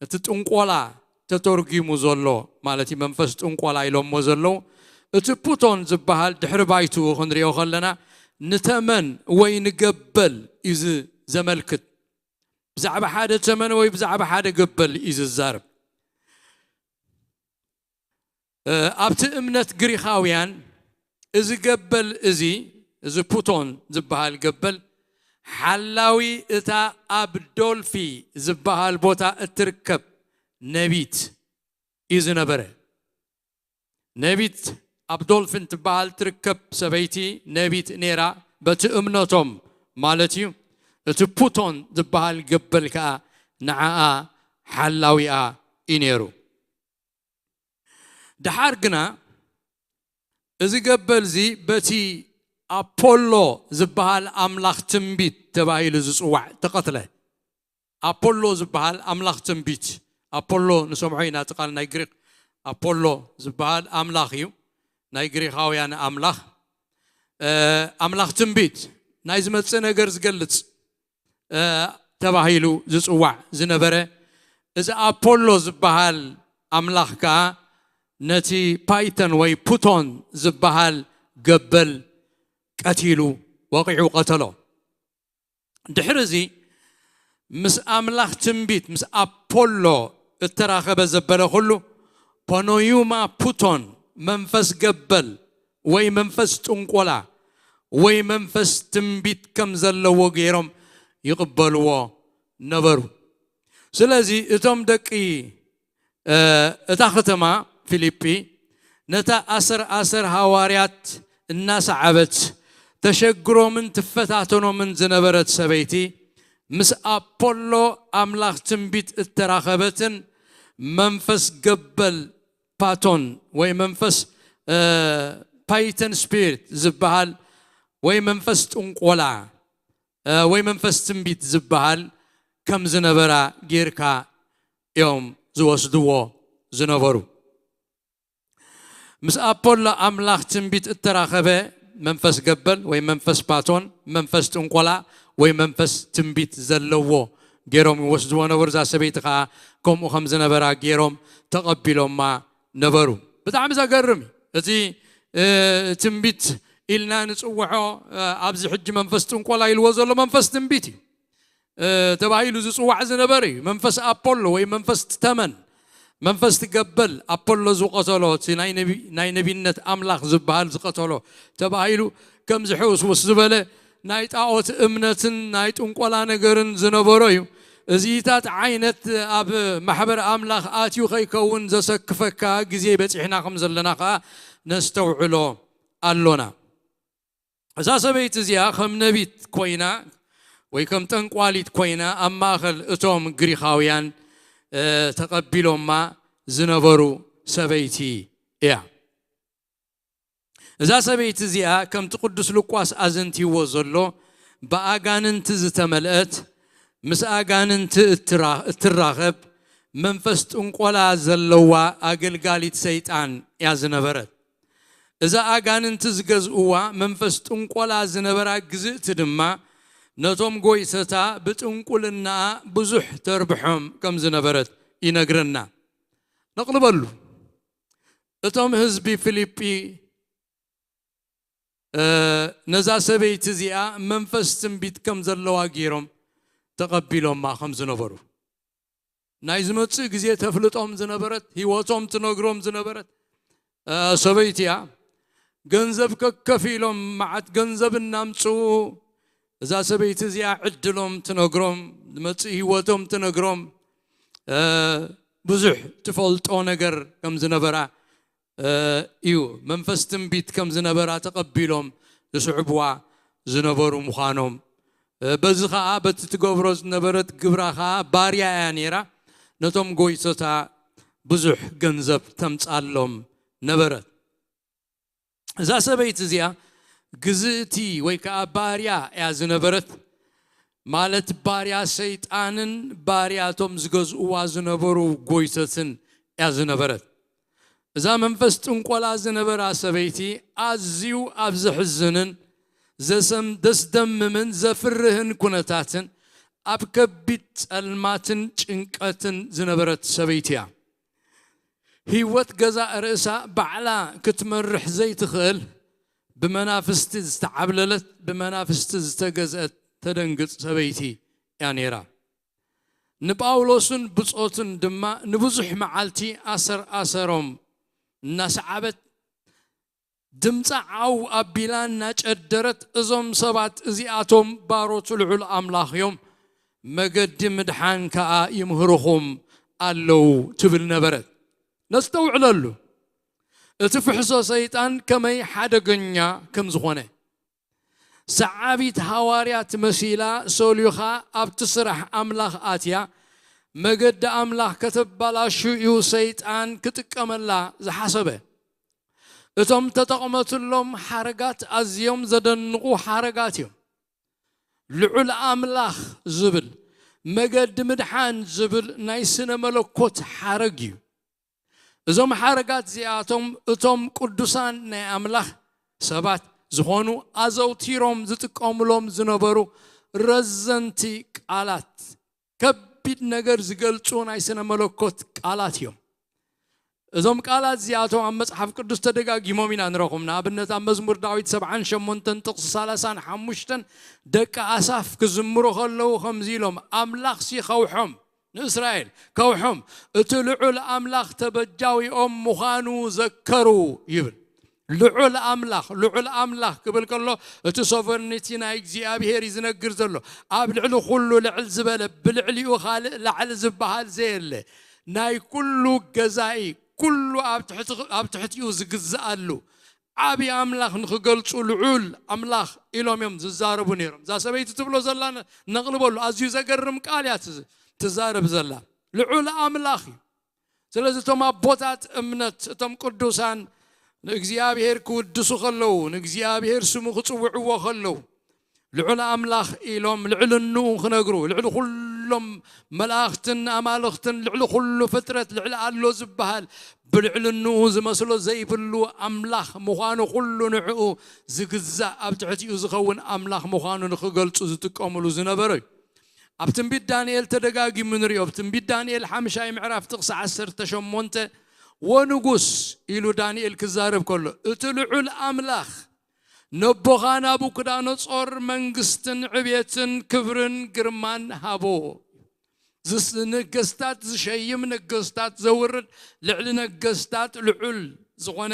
እቲ ጥንቆላ ተተርጒሙ ዘሎ ማለት እዩ፣ መንፈስ ጥንቆላ ኢሎሞ ዘለዉ። እቲ ፑቶን ዝበሃል ድሕሪ ባይትኡ ክንሪኦ ከለና፣ ንተመን ወይ ንገበል እዩ ዝ-፣ ዘመልክት። ብዛዕባ ሓደ ተመን ወይ ብዛዕባ ሓደ ገበል እዩ ዝዛረብ። እ፣ ኣብቲ እምነት ግሪኻውያን፣ እዚ ገበል እዚ፣ እዚ ፑቶን ዝበሃል ገበል፣ ሓላዊ እታ ኣብ ዶልፊ ዝበሃል ቦታ እትርከብ ነቢት እዩ ዝነበረ። ነቢት፣ ኣብ ዶልፊን ትበሃል ትርከብ ሰበይቲ ነቢት ነይራ፣ በቲ እምነቶም ማለት እዩ። እቲ ፑቶን ዝበሃል ገበል ከኣ ንዓኣ ሓላዊኣ እዩ ነይሩ። ደሓር ግና እዚ ገበል እዚ በቲ ኣፖሎ ዝበሃል ኣምላኽ ትንቢት ተባሂሉ ዝጽዋዕ ተቐትለ። ኣፖሎ ዝበሃል ኣምላኽ ትንቢት፣ ኣፖሎ ንሰምዖ ኢና፣ እቲ ቃል ናይ ግሪክ ኣፖሎ ዝበሃል ኣምላኽ እዩ፣ ናይ ግሪኻውያን ኣምላኽ፣ እ፣ ኣምላኽ ትንቢት፣ ናይ ዝመጽእ ነገር ዝገልጽ፣ እ፣ ተባሂሉ ዝጽዋዕ ዝነበረ፣ እዚ ኣፖሎ ዝበሃል ኣምላኽ ከኣ ነቲ ፓይተን ወይ ፑቶን ዝበሃል ገበል ቀቲሉ፣ ወቒዑ ቀተሎ። ድሕሪ እዚ ምስ ኣምላኽ ትንቢት፣ ምስ ኣፖሎ እተራኸበ ዘበለ ኩሉ፣ ፖኖዩማ ፑቶን፣ መንፈስ ገበል ወይ መንፈስ ጥንቆላ ወይ መንፈስ ትንቢት ከም ዘለዎ ገይሮም ይቕበልዎ ነበሩ። ስለዚ እቶም ደቂ፣ እ፣ እታ ከተማ ፊልጲ ነታ ኣሰር ኣሰር ሃዋርያት እናሰዓበት ተሸግሮምን ትፈታተኖምን ዝነበረት ሰበይቲ፣ ምስ ኣፖሎ ኣምላኽ ትንቢት እተራኸበትን መንፈስ ገበል ፓቶን ወይ መንፈስ፣ እ፣ ፓይተን ስፒሪት ዝበሃል ወይ መንፈስ ጥንቆላ፣ እ፣ ወይ መንፈስ ትንቢት ዝበሃል ከም ዝነበራ ጌርካ እዮም ዝወስድዎ ዝነበሩ። ምስ ኣፖሎ ኣምላኽ ትንቢት እተራኸበ መንፈስ ገበል ወይ መንፈስ ፓቶን፣ መንፈስ ጥንቆላ ወይ መንፈስ ትንቢት ዘለዎ ገይሮም ይወስድዎ ነበሩ። እዛ ሰበይቲ ኸዓ ከምኡ ከም ዝነበራ ገይሮም ተቐቢሎማ ነበሩ። ብጣዕሚ ዘገርም እዩ። እቲ፣ እ፣ ትንቢት ኢልና ንጽውዖ፣ እ፣ ኣብዚ ሕጂ መንፈስ ጥንቆላ ኢልዎ ዘሎ መንፈስ ትንቢት እዩ። እ፣ ተባሂሉ ዝጽዋዕ ዝነበረ እዩ። መንፈስ ኣፖሎ ወይ መንፈስ ተመን፣ መንፈስ ትገበል፣ ኣፖሎ ዝቐተሎ፣ እቲ ናይ ነቢ-፣ ናይ ነቢነት ኣምላኽ ዝበሃል ዝቐተሎ ተባሂሉ ከምዚ ሕውስውስ ዝበለ ናይ ጣዖት እምነትን ናይ ጥንቆላ ነገርን ዝነበሮ እዩ። እዚታት ዓይነት ኣብ ማሕበር ኣምላኽ ኣትዩ ከይከውን ዘሰክፈካ ግዜ በጺሕና ከም ዘለና ከኣ ነስተውዕሎ ኣሎና። እዛ ሰበይቲ እዚኣ ከም ነቢት ኮይና ወይ ከም ጠንቋሊት ኮይና ኣብ ማእከል እቶም ግሪኻውያን፣ እ፣ ተቐቢሎማ ዝነበሩ ሰበይቲ እያ። እዛ ሰበይቲ እዚኣ ከምቲ ቅዱስ ሉቃስ ኣዘንቲዎ ዘሎ ብኣጋንንቲ ዝተመልአት፣ ምስ ኣጋንንቲ እትራ-፣ እትራኸብ፣ መንፈስ ጥንቆላ ዘለዋ ኣገልጋሊት ሰይጣን እያ ዝነበረት። እዛ ኣጋንንቲ ዝገዝእዋ መንፈስ ጥንቆላ ዝነበራ ግዝእቲ ድማ ነቶም ጎይተታ ብጥንቁልናኣ ብዙሕ ተርብሖም ከም ዝነበረት ይነግረና። ነቕልበሉ። እቶም ህዝቢ ፊልጲ ነዛ ሰበይቲ እዚኣ መንፈስ ትንቢት ከም ዘለዋ ገይሮም ተቐቢሎማ ከም ዝነበሩ፣ ናይ ዝመጽእ ግዜ ተፍልጦም ዝነበረት፣ ህይወቶም ትነግሮም ዝነበረት ሰበይቲ እያ። ገንዘብ ከከፊሎም፣ መዓት ገንዘብ እናምጽኡ እዛ ሰበይቲ እዚኣ ዕድሎም ትነግሮም፣ ዝመጽእ ህይወቶም ትነግሮም፣ ብዙሕ ትፈልጦ ነገር ከም ዝነበራ እዩ። መንፈስ ትንቢት ከም ዝነበራ ተቐቢሎም ዝስዕብዋ ዝነበሩ ምዃኖም፣ በዚ ኸኣ በቲ ትገብሮ ዝነበረት ግብራ ኸኣ ባርያ እያ ነይራ። ነቶም ጎይቶታ ብዙሕ ገንዘብ ተምጻሎም ነበረት። እዛ ሰበይቲ እዚኣ ግዝእቲ ወይ ከዓ ባርያ እያ ዝነበረት፣ ማለት ባርያ ሰይጣንን ባርያቶም ዝገዝእዋ ዝነበሩ ጎይቶትን እያ ዝነበረት። እዛ መንፈስ ጥንቆላ ዝነበራ ሰበይቲ ኣዝዩ ኣብ ዘሕዝንን ዘሰም-፣ ዘስደምምን ዘፍርህን ኩነታትን ኣብ ከቢድ ጸልማትን ጭንቀትን ዝነበረት ሰበይቲ እያ። ህይወት ገዛእ ርእሳ ባዕላ ክትመርሕ ዘይትኽእል፣ ብመናፍስቲ ዝተዓብለለት፣ ብመናፍስቲ ዝተገዝአት ተደንግጽ ሰበይቲ እያ ነይራ። ንጳውሎስን ብጾቱን ድማ ንብዙሕ መዓልቲ ኣሰር ኣሰሮም እናሰዓበት፣ ድምጻ ዓው ኣቢላ እናጨደረት፣ "እዞም ሰባት እዚኣቶም ባሮት ልዑል ኣምላኽ እዮም፣ መገዲ ምድሓን ከኣ ይምህርኹም ኣለዉ" ትብል ነበረት። ነስተውዕለሉ፣ እቲ ፍሕሶ ሰይጣን ከመይ ሓደገኛ ከም ዝኾነ። ሰዓቢት ሃዋርያት መሲላ ሰልዩኻ ኣብቲ ስራሕ ኣምላኽ ኣትያ፣ መገዲ ኣምላኽ ከተባላሹ እዩ ሰይጣን ክጥቀመላ ዝሓሰበ። እቶም ተጠቕመትሎም ሓረጋት ኣዝዮም ዘደንቑ ሓረጋት እዮም። ልዑል ኣምላኽ ዝብል፣ መገዲ ምድሓን ዝብል ናይ ስነ መለኮት ሓረግ እዩ። እዞም ሓረጋት እዚኣቶም እቶም ቅዱሳን ናይ ኣምላኽ ሰባት ዝኾኑ ኣዘውቲሮም ዝጥቀሙሎም ዝነበሩ ረዘንቲ ቃላት፣ ከቢድ ነገር ዝገልጹ ናይ ስነ መለኮት ቃላት እዮም። እዞም ቃላት እዚኣቶም ኣብ መጽሓፍ ቅዱስ ተደጋጊሞም ኢና ንረኹም። ንኣብነት ኣብ መዝሙር ዳዊት ሰብዓን ሸሞንተን ጥቕሲ ሰላሳን ሓሙሽተን፣ "ደቂ ኣሳፍ ክዝምሩ ከለዉ ከምዚ ኢሎም፣ ኣምላኽሲ ከውሖም፣ ንእስራኤል ከውሖም፣ እቲ ልዑል ኣምላኽ ተበጃዊኦም ምዃኑ ዘከሩ" ይብል። ልዑል ኣምላኽ፣ ልዑል ኣምላኽ ክብል ከሎ እቲ ሶቨርኒቲ ናይ እግዚኣብሄር እዩ ዝነግር ዘሎ። ኣብ ልዕሊ ኩሉ ልዕል ዝበለ፣ ብልዕሊኡ ካልእ ላዕሊ ዝበሃል ዘየለ፣ ናይ ኩሉ ገዛኢ፣ ኩሉ ኣብ ትሕቲ-፣ ኣብ ትሕቲኡ ዝግዝኣሉ ዓቢ ኣምላኽ ንኽገልጹ ልዑል ኣምላኽ ኢሎም እዮም ዝዛረቡ ነይሮም። እዛ ሰበይቲ ትብሎ ዘላ ነ-፣ ነቕልበሉ፣ ኣዝዩ ዘገርም ቃል እያ ትዝ-፣ ትዛረብ ዘላ። ልዑል ኣምላኽ እዩ። ስለዚ እቶም ኣቦታት እምነት፣ እቶም ቅዱሳን ንእግዚኣብሔር ክውድሱ ከለዉ፣ ንእግዚኣብሔር ስሙ ክጽውዕዎ ከለዉ፣ ልዑል ኣምላኽ ኢሎም ልዕልንኡ ክነግሩ፣ ልዕሊ ኩሎም መላእኽትን ኣማልኽትን፣ ልዕሊ ኩሉ ፍጥረት፣ ልዕሊ ኣሎ ዝበሃል፣ ብልዕልንኡ ዝመስሎ ዘይብሉ ኣምላኽ ምዃኑ፣ ኩሉ ንዕኡ ዝግዛእ፣ ኣብ ትሕቲኡ ዝኸውን ኣምላኽ ምዃኑ ንኽገልጹ ዝጥቀምሉ ዝነበሩ እዩ። ኣብ ትንቢት ዳንኤል ተደጋጊሙ ንሪኦ። ኣብ ትንቢት ዳንኤል ሓምሻይ ምዕራፍ ጥቕሲ ዓሰርተ ሸሞንተ፣ "ወንጉስ" ኢሉ ዳንኤል ክዛረብ ከሎ፣ እቲ ልዑል ኣምላኽ ነቦኻ ናቡክዳነጾር መንግስትን ዕቤትን ክብርን ግርማን ሃቦ። ዝስ-፣ ነገስታት ዝሸይም፣ ነገስታት ዘውርድ፣ ልዕሊ ነገስታት ልዑል ዝኾነ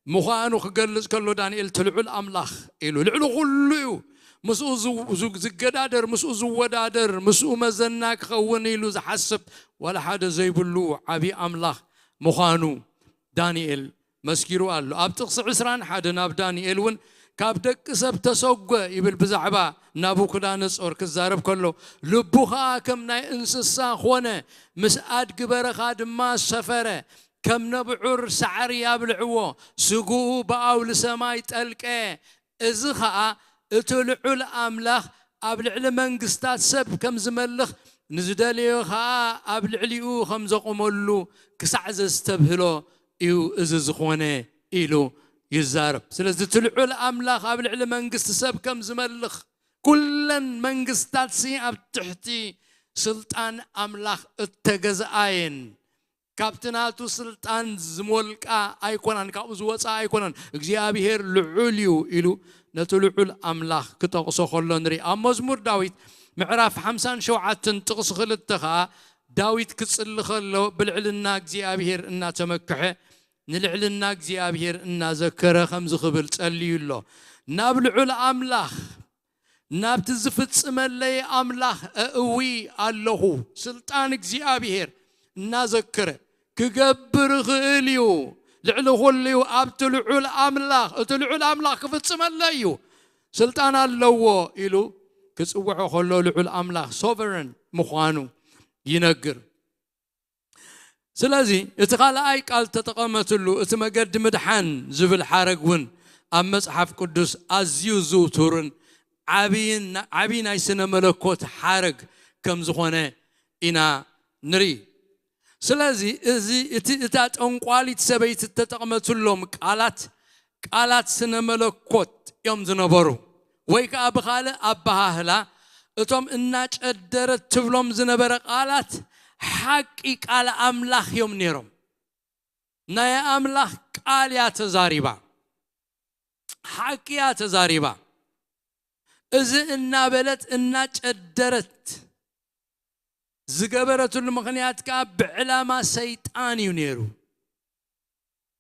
ምዃኑ ክገልጽ ከሎ ዳንኤል፣ "እቲ ልዑል ኣምላኽ" ኢሉ። ልዕሊ ኩሉ እዩ። ምስኡ ዝ-፣ ዝ-፣ ዝገዳደር፣ ምስኡ ዝወዳደር፣ ምስኡ መዘና ክኸውን ኢሉ ዝሓስብ ዋላ ሓደ ዘይብሉ ዓቢ ኣምላኽ ምዃኑ ዳንኤል መስኪሩ ኣሎ። ኣብ ጥቕሲ ዕስራን ሓደን ኣብ ዳንኤል እውን፣ "ካብ ደቂ ሰብ ተሰጎ" ይብል ብዛዕባ ናቡክዳነጾር ክዛረብ ከሎ፣ "ልቡ ኸኣ ከም ናይ እንስሳ ኾነ፣ ምስ ኣድጊ በረኻ ድማ ሰፈረ፣ ከም ነብዑር ሳዕሪ ኣብልዕዎ፣ ስግኡ ብኣውሊ ሰማይ ጠልቀ። እዚ ኸኣ እቲ ልዑል ኣምላኽ ኣብ ልዕሊ መንግስታት ሰብ ከም ዝመልኽ፣ ንዝደለዮ ኸኣ ኣብ ልዕሊኡ ከም ዘቑመሉ ክሳዕ ዘስተብህሎ እዩ እዚ ዝኾነ" ኢሉ ይዛረብ። ስለዚ እቲ ልዑል ኣምላኽ ኣብ ልዕሊ መንግስቲ ሰብ ከም ዝመልኽ፣ ኩለን መንግስታት ሲ ኣብ ትሕቲ ስልጣን ኣምላኽ እተገዝኣ እየን። ካብቲ ናቱ ስልጣን ዝሞልቃ ኣይኮናን፣ ካብኡ ዝወፃ ኣይኮናን። እግዚኣብሔር ልዑል እዩ ኢሉ ነቲ ልዑል ኣምላኽ ክጠቕሶ ከሎ ንርኢ። ኣብ መዝሙር ዳዊት ምዕራፍ ሓምሳን ሸውዓተን ጥቕሲ ክልተ ኸዓ፣ ዳዊት ክጽሊ ከሎ ብልዕልና እግዚኣብሔር እናተመክሐ፣ ንልዕልና እግዚኣብሔር እናዘከረ ከምዚ ክብል ጸልዩ ኣሎ። ናብ ልዑል ኣምላኽ፣ ናብቲ ዝፍጽመለይ ኣምላኽ እእዊ ኣለኹ። ስልጣን እግዚኣብሔር እናዘከረ ክገብር ይኽእል እዩ። ልዕሊ ኩሉ እዩ። ኣብቲ ልዑል ኣምላኽ፣ እቲ ልዑል ኣምላኽ ክፍጽመለይ እዩ፣ ስልጣን ኣለዎ ኢሉ ክጽውዖ ከሎ፣ ልዑል ኣምላኽ ሶቨረን ምዃኑ ይነግር። ስለዚ እቲ ካልኣይ ቃል ተጠቐመትሉ፣ እቲ መገዲ ምድሓን ዝብል ሓረግ እውን ኣብ መጽሓፍ ቅዱስ ኣዝዩ ዝውቱርን ዓብይን፣ ዓብይ ናይ ስነ መለኮት ሓረግ ከም ዝኾነ ኢና ንርኢ። ስለዚ እዚ፣ እቲ፣ እታ ጠንቋሊት ሰበይቲ እተጠቕመትሎም ቃላት፣ ቃላት ስነ መለኮት እዮም ዝነበሩ። ወይ ከዓ ብኻልእ ኣበሃህላ፣ እቶም እናጨደረት ትብሎም ዝነበረ ቃላት ሓቂ ቃል ኣምላኽ እዮም ነይሮም። ናይ ኣምላኽ ቃል እያ ተዛሪባ። ሓቂ እያ ተዛሪባ። እዚ እናበለት እናጨደረት ዝገበረትሉ ምኽንያት ከዓ ብዕላማ ሰይጣን እዩ ነይሩ።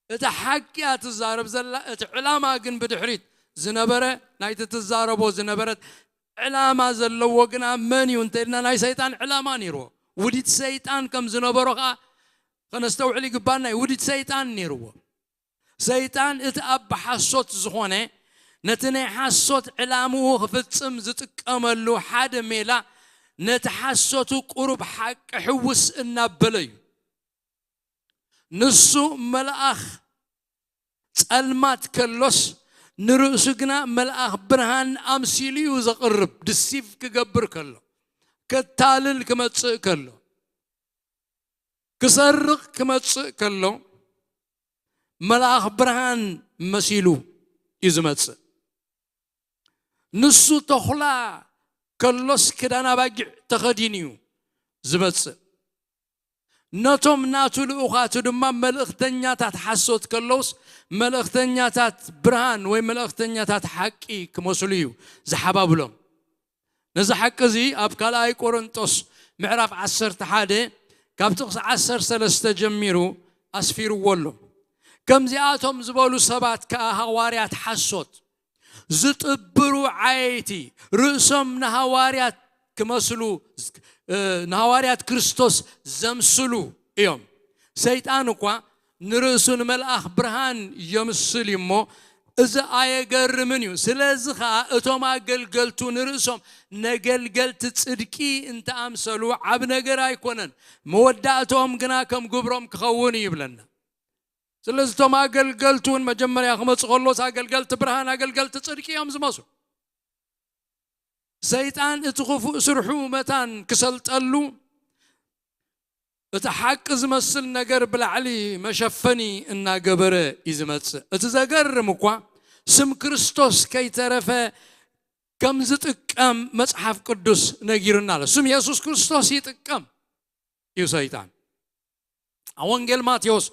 እቲ ሓቂ እያ ትዛረብ ዘላ፣ እቲ ዕላማ ግን ብድሕሪት ዝነበረ፣ ናይቲ ትዛረቦ ዝነበረት ዕላማ ዘለዎ ግና መን እዩ እንተኢልና፣ ናይ ሰይጣን ዕላማ ነይርዎ። ውዲት ሰይጣን ከም ዝነበሮ ከዓ ከነስተውዕል ይግባና እዩ። ውዲት ሰይጣን ነይርዎ። ሰይጣን እቲ ኣብ ሓሶት ዝኾነ፣ ነቲ ናይ ሓሶት ዕላምኡ ክፍጽም ዝጥቀመሉ ሓደ ሜላ፣ ነቲ ሓሶቱ ቁሩብ ሓቂ ሕውስ እናበለ እዩ። ንሱ መልኣኽ ጸልማት ከሎስ፣ ንርእሱ ግና መልኣኽ ብርሃን ኣምሲሉ እዩ ዘቕርብ። ድሲቭ ክገብር ከሎ፣ ከታልል ክመጽእ ከሎ፣ ክሰርቕ ክመጽእ ከሎ፣ መልኣኽ ብርሃን መሲሉ እዩ ዝመጽእ። ንሱ ተኹላ ከሎስ፣ ክዳን ኣባጊዕ ተኸዲኑ እዩ ዝመጽእ። ነቶም ናቱ ልኡኻቱ ድማ፣ መልእኽተኛታት ሓሶት ከለውስ፣ መልእኽተኛታት ብርሃን ወይ መልእኽተኛታት ሓቂ ክመስሉ እዩ ዝሓባብሎም። ነዚ ሓቂ እዚ ኣብ ካልኣይ ቆሮንጦስ ምዕራፍ ዓሰርተ ሓደ ካብ ጥቕሲ ዓሰርተ ሰለስተ ጀሚሩ ኣስፊርዎ ኣሎ። ከምዚኣቶም ዝበሉ ሰባት ከኣ ሃዋርያት ሓሶት፣ ዝጥብሩ ዓየይቲ፣ ርእሶም ንሃዋርያት ክመስሉ፣ እ፣ ንሃዋርያት ክርስቶስ ዘምስሉ እዮም። ሰይጣን እኳ ንርእሱ ንመልኣኽ ብርሃን የምስል እዩ እሞ፣ እዚ ኣየገርምን እዩ። ስለዚ ኸኣ እቶም ኣገልገልቱ ንርእሶም ነገልገልቲ ጽድቂ እንተኣምሰሉ ዓቢ ነገር ኣይኮነን፣ መወዳእትኦም ግና ከም ግብሮም ክኸውን እዩ ይብለና። ስለዚ እቶም ኣገልገልቱ እውን መጀመርያ ክመጹ ከሎስ ኣገልገልቲ ብርሃን፣ ኣገልገልቲ ጽድቂ እዮም ዝመስሉ። ሰይጣን እቲ ክፉእ ስርሑ መታን ክሰልጠሉ፣ እቲ ሓቂ ዝመስል ነገር ብላዕሊ መሸፈኒ እናገበረ እዩ ዝመጽእ። እቲ ዘገርም እኳ፣ ስም ክርስቶስ ከይተረፈ ከም ዝጥቀም መጽሓፍ ቅዱስ ነጊሩና ኣሎ። ስም የሱስ ክርስቶስ ይጥቀም እዩ ሰይጣን። ኣብ ወንጌል ማቴዎስ፣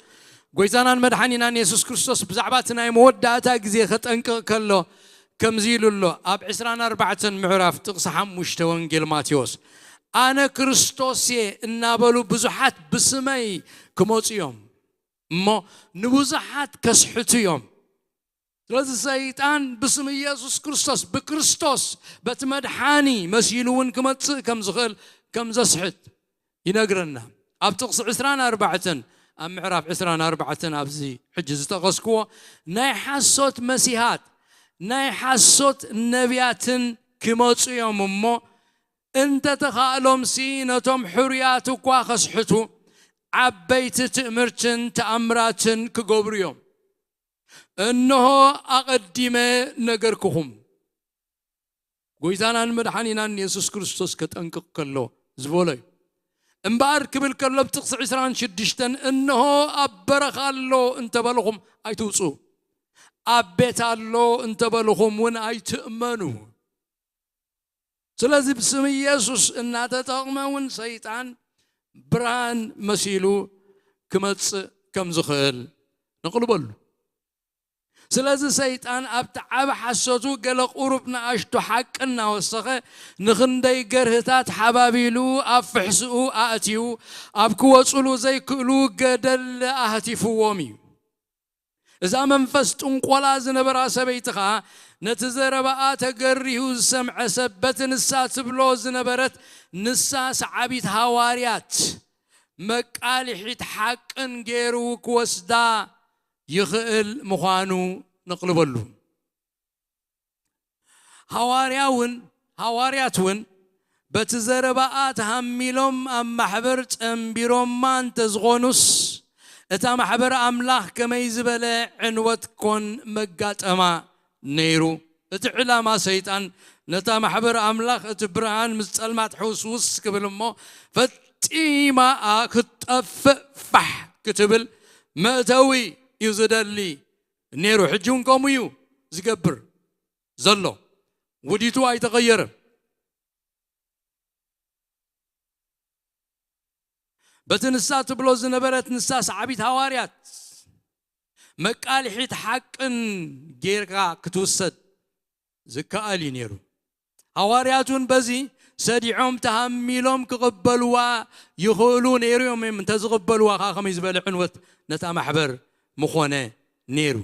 ጎይታናን መድሓኒናን የሱስ ክርስቶስ ብዛዕባ እቲ ናይ መወዳእታ ግዜ ከጠንቅቕ ከሎ፣ ከምዚ ኢሉ ኣሎ። ኣብ ዕስራን ኣርባዕተን ምዕራፍ ጥቕሲ ሓሙሽተ ወንጌል ማቴዎስ፣ "ኣነ ክርስቶስ እየ" እናበሉ ብዙሓት ብስመይ ክመጹ እዮም፣ እሞ ንብዙሓት ከስሕቱ እዮም። ስለዚ ሰይጣን ብስም ኢየሱስ ክርስቶስ፣ ብክርስቶስ፣ በቲ መድሓኒ መሲሉ እውን ክመጽእ ከም ዝኽእል፣ ከም ዘስሕት ይነግረና። ኣብ ጥቕሲ ዕስራን ኣርባዕተን፣ ኣብ ምዕራፍ ዕስራን ኣርባዕተን ኣብዚ ሕጂ ዝጠቐስክዎ፣ ናይ ሓሶት መሲሃት፣ ናይ ሓሶት ነቢያትን ክመጹ እዮም እሞ፣ እንተተኻእሎምሲ ነቶም ሕሩያት እኳ ከስሕቱ፣ ዓበይቲ ትእምርትን ተኣምራትን ክገብሩ እዮም። እንሆ ኣቐዲመ ነገርኩኹም። ጎይታናን መድሓኒናን የሱስ ክርስቶስ ከጠንቅቕ ከሎ ዝበሎ እዩ። እምበኣር ክብል ከሎ ኣብ ጥቕሲ ዕስራን ሽዱሽተን፣ "እንሆ ኣብ በረኻ ኣሎ እንተበልኹም ኣይትውጹ፣ ኣብ ቤት ኣሎ እንተበልኹም እውን ኣይትእመኑ። ስለዚ ብስም ኢየሱስ እናተጠቕመ እውን ሰይጣን ብርሃን መሲሉ ክመጽእ ከም ዝኽእል ነቕልበሉ። ስለዚ ሰይጣን ኣብቲ ዓቢ ሓሶቱ ገለ ቁሩብ ንኣሽቱ ሓቂ እናወሰኸ ንኽንደይ ገርህታት ሓባቢሉ ኣብ ፍሕስኡ ኣእትዩ ኣብ ክወጹሉ ዘይክእሉ ገደል ኣህቲፍዎም እዩ። እዛ መንፈስ ጥንቆላ ዝነበራ ሰበይቲ ኸኣ ነቲ ዘረባኣ ተገሪሁ ዝሰምዐ ሰብ በቲ ንሳ ትብሎ ዝነበረት ንሳ ሰዓቢት ሃዋርያት መቃልሒት ሓቅን ገይሩ ክወስዳ ይኽእል ምዃኑ ነቕልበሉ። ሃዋርያ እውን ሃዋርያት እውን በቲ ዘረባኣ ተሃሚሎም ኣብ ማሕበር ጸንቢሮማ እንተዝኾኑስ እታ ማሕበር ኣምላኽ ከመይ ዝበለ ዕንወት ኮን መጋጠማ ነይሩ። እቲ ዕላማ ሰይጣን ነታ ማሕበር ኣምላኽ እቲ ብርሃን ምስ ጸልማት ሕውስውስ ክብል እሞ ፈጺማኣ ክትጠፍእ ፋሕ ክትብል መእተዊ እዩ ዝደሊ ነይሩ። ሕጂ እውን ከምኡ እዩ ዝገብር ዘሎ። ውዲቱ ኣይተቐየረን። በቲ ንሳ ትብሎ ዝነበረት ንሳ ሰዓቢት ሃዋርያት መቃልሒት ሓቅን ጌርካ ክትውሰድ ዝከኣል እዩ ነይሩ። ሃዋርያት እውን በዚ ሰዲዖም ተሃሚሎም ክቕበልዋ ይኽእሉ ነይሩ እዮም። እንተዝቕበልዋ ከዓ ከመይ ዝበለ ዕንወት ነታ ማሕበር ምኾነ ነይሩ።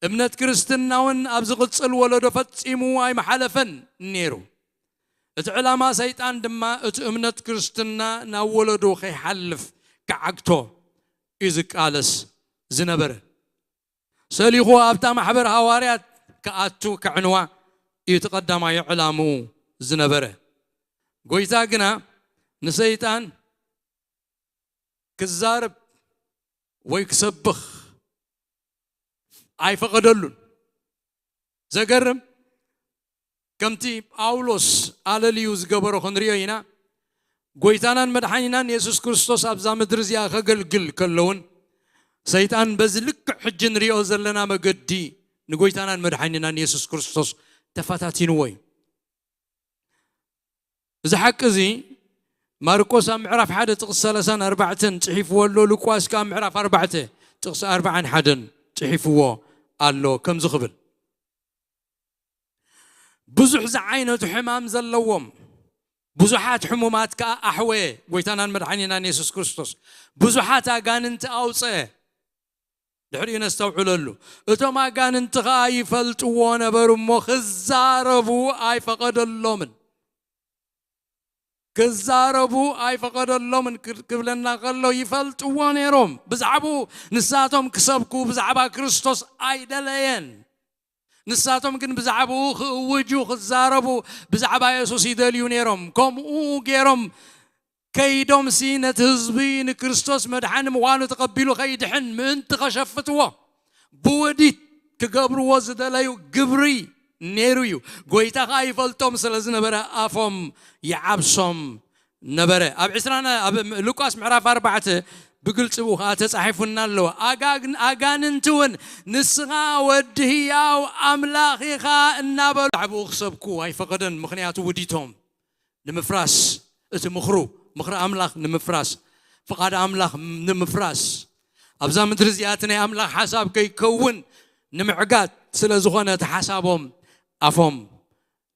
እምነት ክርስትና እውን ኣብ ዝቕጽል ወለዶ ፈጺሙ ኣይመሓለፈን ነይሩ። እቲ ዕላማ ሰይጣን ድማ እቲ እምነት ክርስትና ናብ ወለዶ ከይሓልፍ ክዓግቶ እዩ ዝቃለስ ዝነበረ። ሰሊኹ ኣብታ ማሕበር ሃዋርያት ክኣቱ ከዕንዋ እዩ እቲ ቀዳማይ ዕላምኡ ዝነበረ። ጎይታ ግና ንሰይጣን ክዛረብ ወይ ክሰብኽ ኣይፈቐደሉን። ዘገርም፣ ከምቲ ጳውሎስ ኣለልዩ ዝገበሮ ክንሪኦ ኢና። ጎይታናን መድሓኒናን የሱስ ክርስቶስ ኣብዛ ምድሪ እዚኣ ከገልግል ከለውን ሰይጣን በዚ ልክዕ ሕጂ ንሪኦ ዘለና መገዲ ንጎይታናን መድሓኒናን የሱስ ክርስቶስ ተፈታቲንዎ እዩ። እዚ ሓቂ እዚ ማርቆስ ኣብ ምዕራፍ ሓደ ጥቕሲ ሰላሳን ኣርባዕተን ጽሒፍዎ ኣሎ። ሉቃስ ከኣ ምዕራፍ ኣርባዕተ ጥቕሲ ኣርባዓን ሓደን ጽሒፍዎ ኣሎ። ከምዚ ክብል፣ ብዙሕ ዝዓይነቱ ሕማም ዘለዎም ብዙሓት ሕሙማት ከኣ ኣሕወየ። ጎይታናን መድሓኒናን የሱስ ክርስቶስ ብዙሓት ኣጋንንቲ ኣውፀአ። ድሕሪኡ ነስተውዕለሉ። እቶም ኣጋንንቲ ኸኣ ይፈልጥዎ ነበሩ እሞ ክዛረቡ ኣይፈቐደሎምን። ክዛረቡ ኣይፈቐደሎምን ክብለና ከሎ ይፈልጥዎ ነይሮም። ብዛዕባኡ ንሳቶም ክሰብኩ ብዛዕባ ክርስቶስ ኣይደለየን። ንሳቶም ግን ብዛዕባኡ ክእውጁ ክዛረቡ ብዛዕባ የሱስ ይደልዩ ነይሮም። ከምኡ ገይሮም ከይዶምሲ ነቲ ህዝቢ ንክርስቶስ መድሓኒ ምዃኑ ተቐቢሉ ከይድሕን ምእንቲ ከሸፍትዎ ብውዲት ክገብርዎ ዝደለዩ ግብሪ ነይሩ እዩ። ጎይታ ኸዓ ይፈልጦም ስለ ዝነበረ ኣፎም ይዓብሶም ነበረ። ኣብ ዕስራና ኣብ ሉቃስ ምዕራፍ ኣርባዕተ ብግልፂ ብኡ ኸዓ ተፃሒፉና ኣለዎ። ኣጋግን- ኣጋንንቲ እውን ንስኻ ወዲ ህያው ኣምላኽ ኢኻ እናበሉ ብኡ ክሰብኩ ኣይፈቐደን። ምኽንያቱ ውዲቶም ንምፍራስ፣ እቲ ምኽሩ፣ ምኽሪ ኣምላኽ ንምፍራስ፣ ፍቓድ ኣምላኽ ንምፍራስ፣ ኣብዛ ምድሪ እዚኣ እቲ ናይ ኣምላኽ ሓሳብ ከይከውን ንምዕጋት ስለ ዝኾነ እቲ ሓሳቦም ኣፎም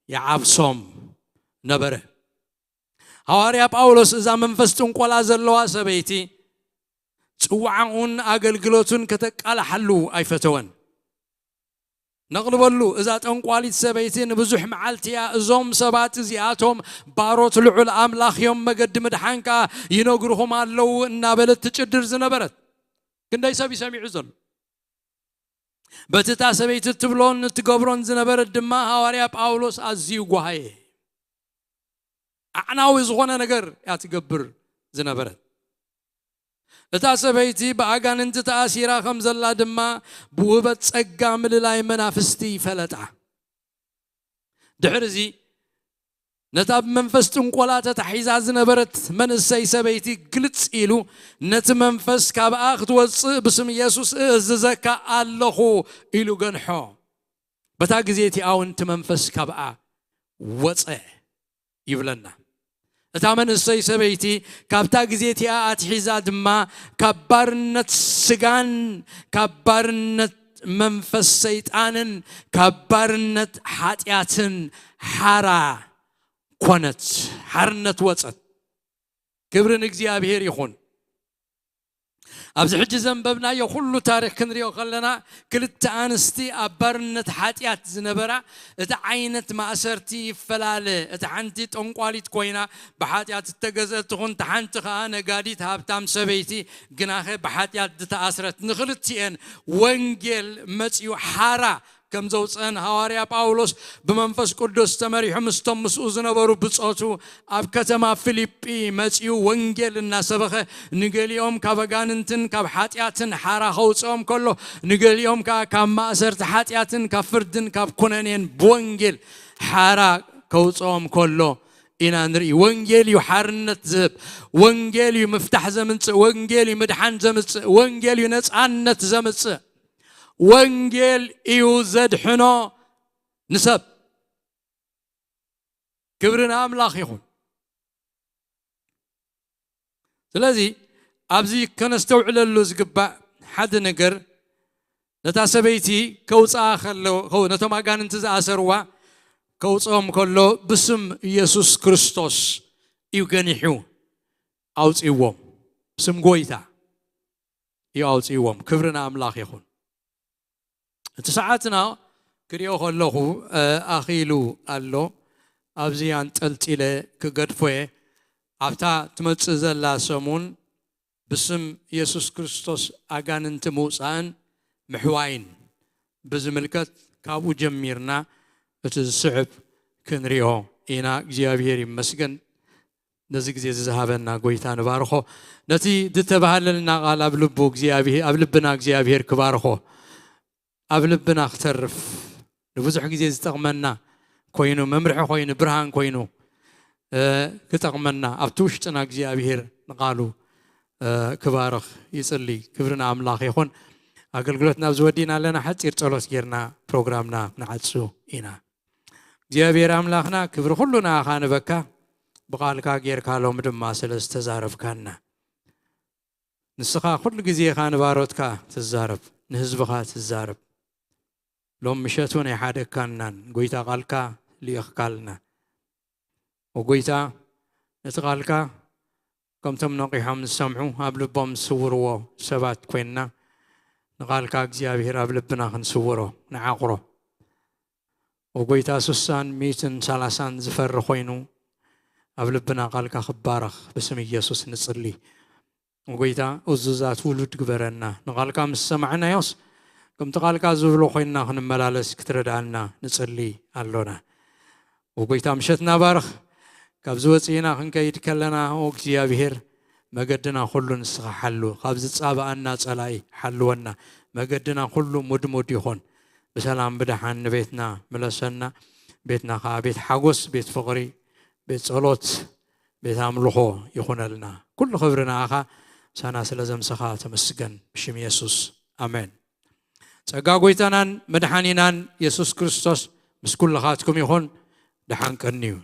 ይዓብሶም ነበረ። ሃዋርያ ጳውሎስ እዛ መንፈስ ጥንቆላ ዘለዋ ሰበይቲ ጽዋዕኡን ኣገልግሎቱን ከተቃልሓሉ ኣይፈተወን። ነቕልበሉ፣ እዛ ጠንቋሊት ሰበይቲ ንብዙሕ መዓልቲ እያ እዞም ሰባት እዚኣቶም ባሮት ልዑል ኣምላኽ እዮም፣ መገዲ ምድሓን ከኣ ይነግርኹም ኣለዉ እናበለት ትጭድር ዝነበረት። ክንደይ ሰብ እዩ ሰሚዑ ዘሎ? በቲ እታ ሰበይቲ እትብሎን እትገብሮን ዝነበረት ድማ ሃዋርያ ጳውሎስ ኣዝዩ ጓሃየ። ኣዕናዊ ዝኾነ ነገር እያ ትገብር ዝነበረት። እታ ሰበይቲ ብኣጋንንቲ ተኣሲራ ከም ዘላ ድማ ብውህበት ጸጋ ምልላይ መናፍስቲ ፈለጣ። ድሕሪ እዚ ነታ ብመንፈስ ጥንቆላ ተታሒዛ ዝነበረት መንእሰይ ሰበይቲ ግልጽ ኢሉ፣ "ነቲ መንፈስ ካብኣ ክትወጽእ ብስም የሱስ እእዝዘካ ኣለኹ" ኢሉ ገንሖ። በታ ግዜ እቲኣ እውን እቲ መንፈስ ካብኣ ወጸ ይብለና። እታ መንእሰይ ሰበይቲ ካብታ ግዜ እቲኣ ኣትሒዛ ድማ ካብ ባርነት ስጋን ካብ ባርነት መንፈስ ሰይጣንን ካብ ባርነት ሓጢኣትን ሓራ ኮነት፣ ሓርነት ወጸት። ክብሪ ንእግዚኣብሔር ይኹን። ኣብዚ ሕጂ ዘንበብናዮ ኩሉ ታሪኽ ክንሪኦ ከለና፣ ክልተ ኣንስቲ ኣብ ባርነት ሓጢኣት ዝነበራ፣ እቲ ዓይነት ማእሰርቲ ይፈላለ። እታ ሓንቲ ጠንቋሊት ኮይና ብሓጢኣት እተገዝአት ትኹን፣ እታ ሓንቲ ኸኣ ነጋዲት ሃብታም ሰበይቲ፣ ግናኸ ብሓጢኣት ዝተኣስረት። ንኽልቲኤን ወንጌል መጺኡ ሓራ ከም ዘውፅአን ሃዋርያ ጳውሎስ ብመንፈስ ቅዱስ ተመሪሑ ምስቶም ምስኡ ዝነበሩ ብጾቱ ኣብ ከተማ ፊልጲ መጺኡ ወንጌል እናሰበኸ ንገሊኦም ካብ ኣጋንንትን ካብ ሓጢኣትን ሓራ ከውፅኦም ከሎ፣ ንገሊኦም ከዓ ካብ ማእሰርቲ ሓጢኣትን ካብ ፍርድን ካብ ኩነኔን ብወንጌል ሓራ ከውፅኦም ከሎ ኢና ንርኢ። ወንጌል እዩ ሓርነት ዝህብ። ወንጌል እዩ ምፍታሕ ዘምፅእ። ወንጌል እዩ ምድሓን ዘምፅእ። ወንጌል እዩ ነፃነት ዘምፅእ። ወንጌል እዩ ዘድሕኖ ንሰብ። ክብሪ ንኣምላኽ ይኹን። ስለዚ ኣብዚ ከነስተውዕለሉ ዝግባእ ሓደ ነገር፣ ነታ ሰበይቲ ከውፅኣ ከሎ፣ ከው-፣ ነቶም ኣጋንንቲ ዝኣሰርዋ ከውፅኦም ከሎ ብስም ኢየሱስ ክርስቶስ እዩ ገኒሑ ኣውፅእዎም። ብስም ጎይታ እዩ ኣውፅእዎም። ክብሪ ንኣምላኽ ይኹን። እቲ ሰዓትና ክሪኦ ከለኹ፣ እ፣ ኣኺሉ ኣሎ። ኣብዚ ኣንጠልጢለ ክገድፎ እየ። ኣብታ ትመጽእ ዘላ ሰሙን ብስም የሱስ ክርስቶስ ኣጋንንቲ ምውጻእን ምሕዋይን ብዝምልከት ካብኡ ጀሚርና እቲ ዝስዕብ ክንሪኦ ኢና። እግዚኣብሔር ይመስገን። ነዚ ግዜ እዚ ዝሃበና ጎይታ ንባርኾ። ነቲ ዝተባህለልና ቃል ኣብ ልቡ እግዚኣብሄ-፣ ኣብ ልብና እግዚኣብሄር ክባርኾ፣ ኣብ ልብና ክተርፍ፣ ንብዙሕ ግዜ ዝጠቕመና ኮይኑ፣ መምርሒ ኮይኑ፣ ብርሃን ኮይኑ፣ እ፣ ክጠቕመና፣ ኣብቲ ውሽጥና እግዚኣብሄር ንቃሉ፣ እ፣ ክባርኽ ይጽሊ። ክብሪ ንኣምላኽ ይኹን። ኣገልግሎትና ኣብዚ ወዲእና ኣለና። ሓጺር ጸሎት ጌርና ፕሮግራምና ንዓጹ ኢና። እግዚኣብሔር ኣምላኽና፣ ክብሪ ኩሉ ንኣኻ ንበካ፣ ብቓልካ ጌርካ ሎም ድማ ስለ ዝተዛረብካና። ንስኻ ኩሉ ግዜ ኢኻ ንባሮትካ ትዛረብ፣ ንህዝብኻ ትዛረብ። ሎም ምሸት እውን ኣይሓደግካናን፣ ጎይታ ቃልካ ልኢኽካልና። ኦ ጎይታ፣ ነቲ ቃልካ ከምቶም ነቂሖም ዝሰምዑ ኣብ ልቦም ዝስውርዎ ሰባት ኮይንና፣ ንቃልካ እግዚኣብሔር ኣብ ልብና ክንስውሮ፣ ንዓቑሮ። ኦ ጎይታ፣ ስሳን ሚእትን ሰላሳን ዝፈሪ ኮይኑ ኣብ ልብና ቃልካ ክባረኽ ብስም ኢየሱስ ንጽሊ። ኦ ጎይታ፣ እዙዛት ውሉድ ግበረና። ንቃልካ ምስ ሰማዕናዮስ፣ ከምቲ ቃልካ ዝብሎ ኮይንና ክንመላለስ ክትረድኣና ንጽሊ ኣሎና። ኦ ጎይታ፣ ምሸትና ባርኽ። ካብዚ ወጺእና ክንከይድ ከለና፣ ኦ እግዚኣብሔር፣ መገድና ኩሉ ንስኻ ሓሉ። ካብ ዝጻብኣና ጸላኢ ሓልወና። መገድና ኩሉ ሙድሙድ ይኹን። ብሰላም ብደሓን ንቤትና ምለሰና። ቤትና ኸዓ ቤት ሓጎስ፣ ቤት ፍቕሪ፣ ቤት ጸሎት፣ ቤት ኣምልኾ ይኹነልና። ኩሉ ክብሪ ንኣኻ፣ ምሳና ስለ ዘምሰኻ ተመስገን። ብሽም የሱስ፣ ኣሜን። ጸጋ ጎይታናን መድሓኒናን የሱስ ክርስቶስ ምስ ኩልኻትኩም ይኹን። ደሓን ቀንዩ።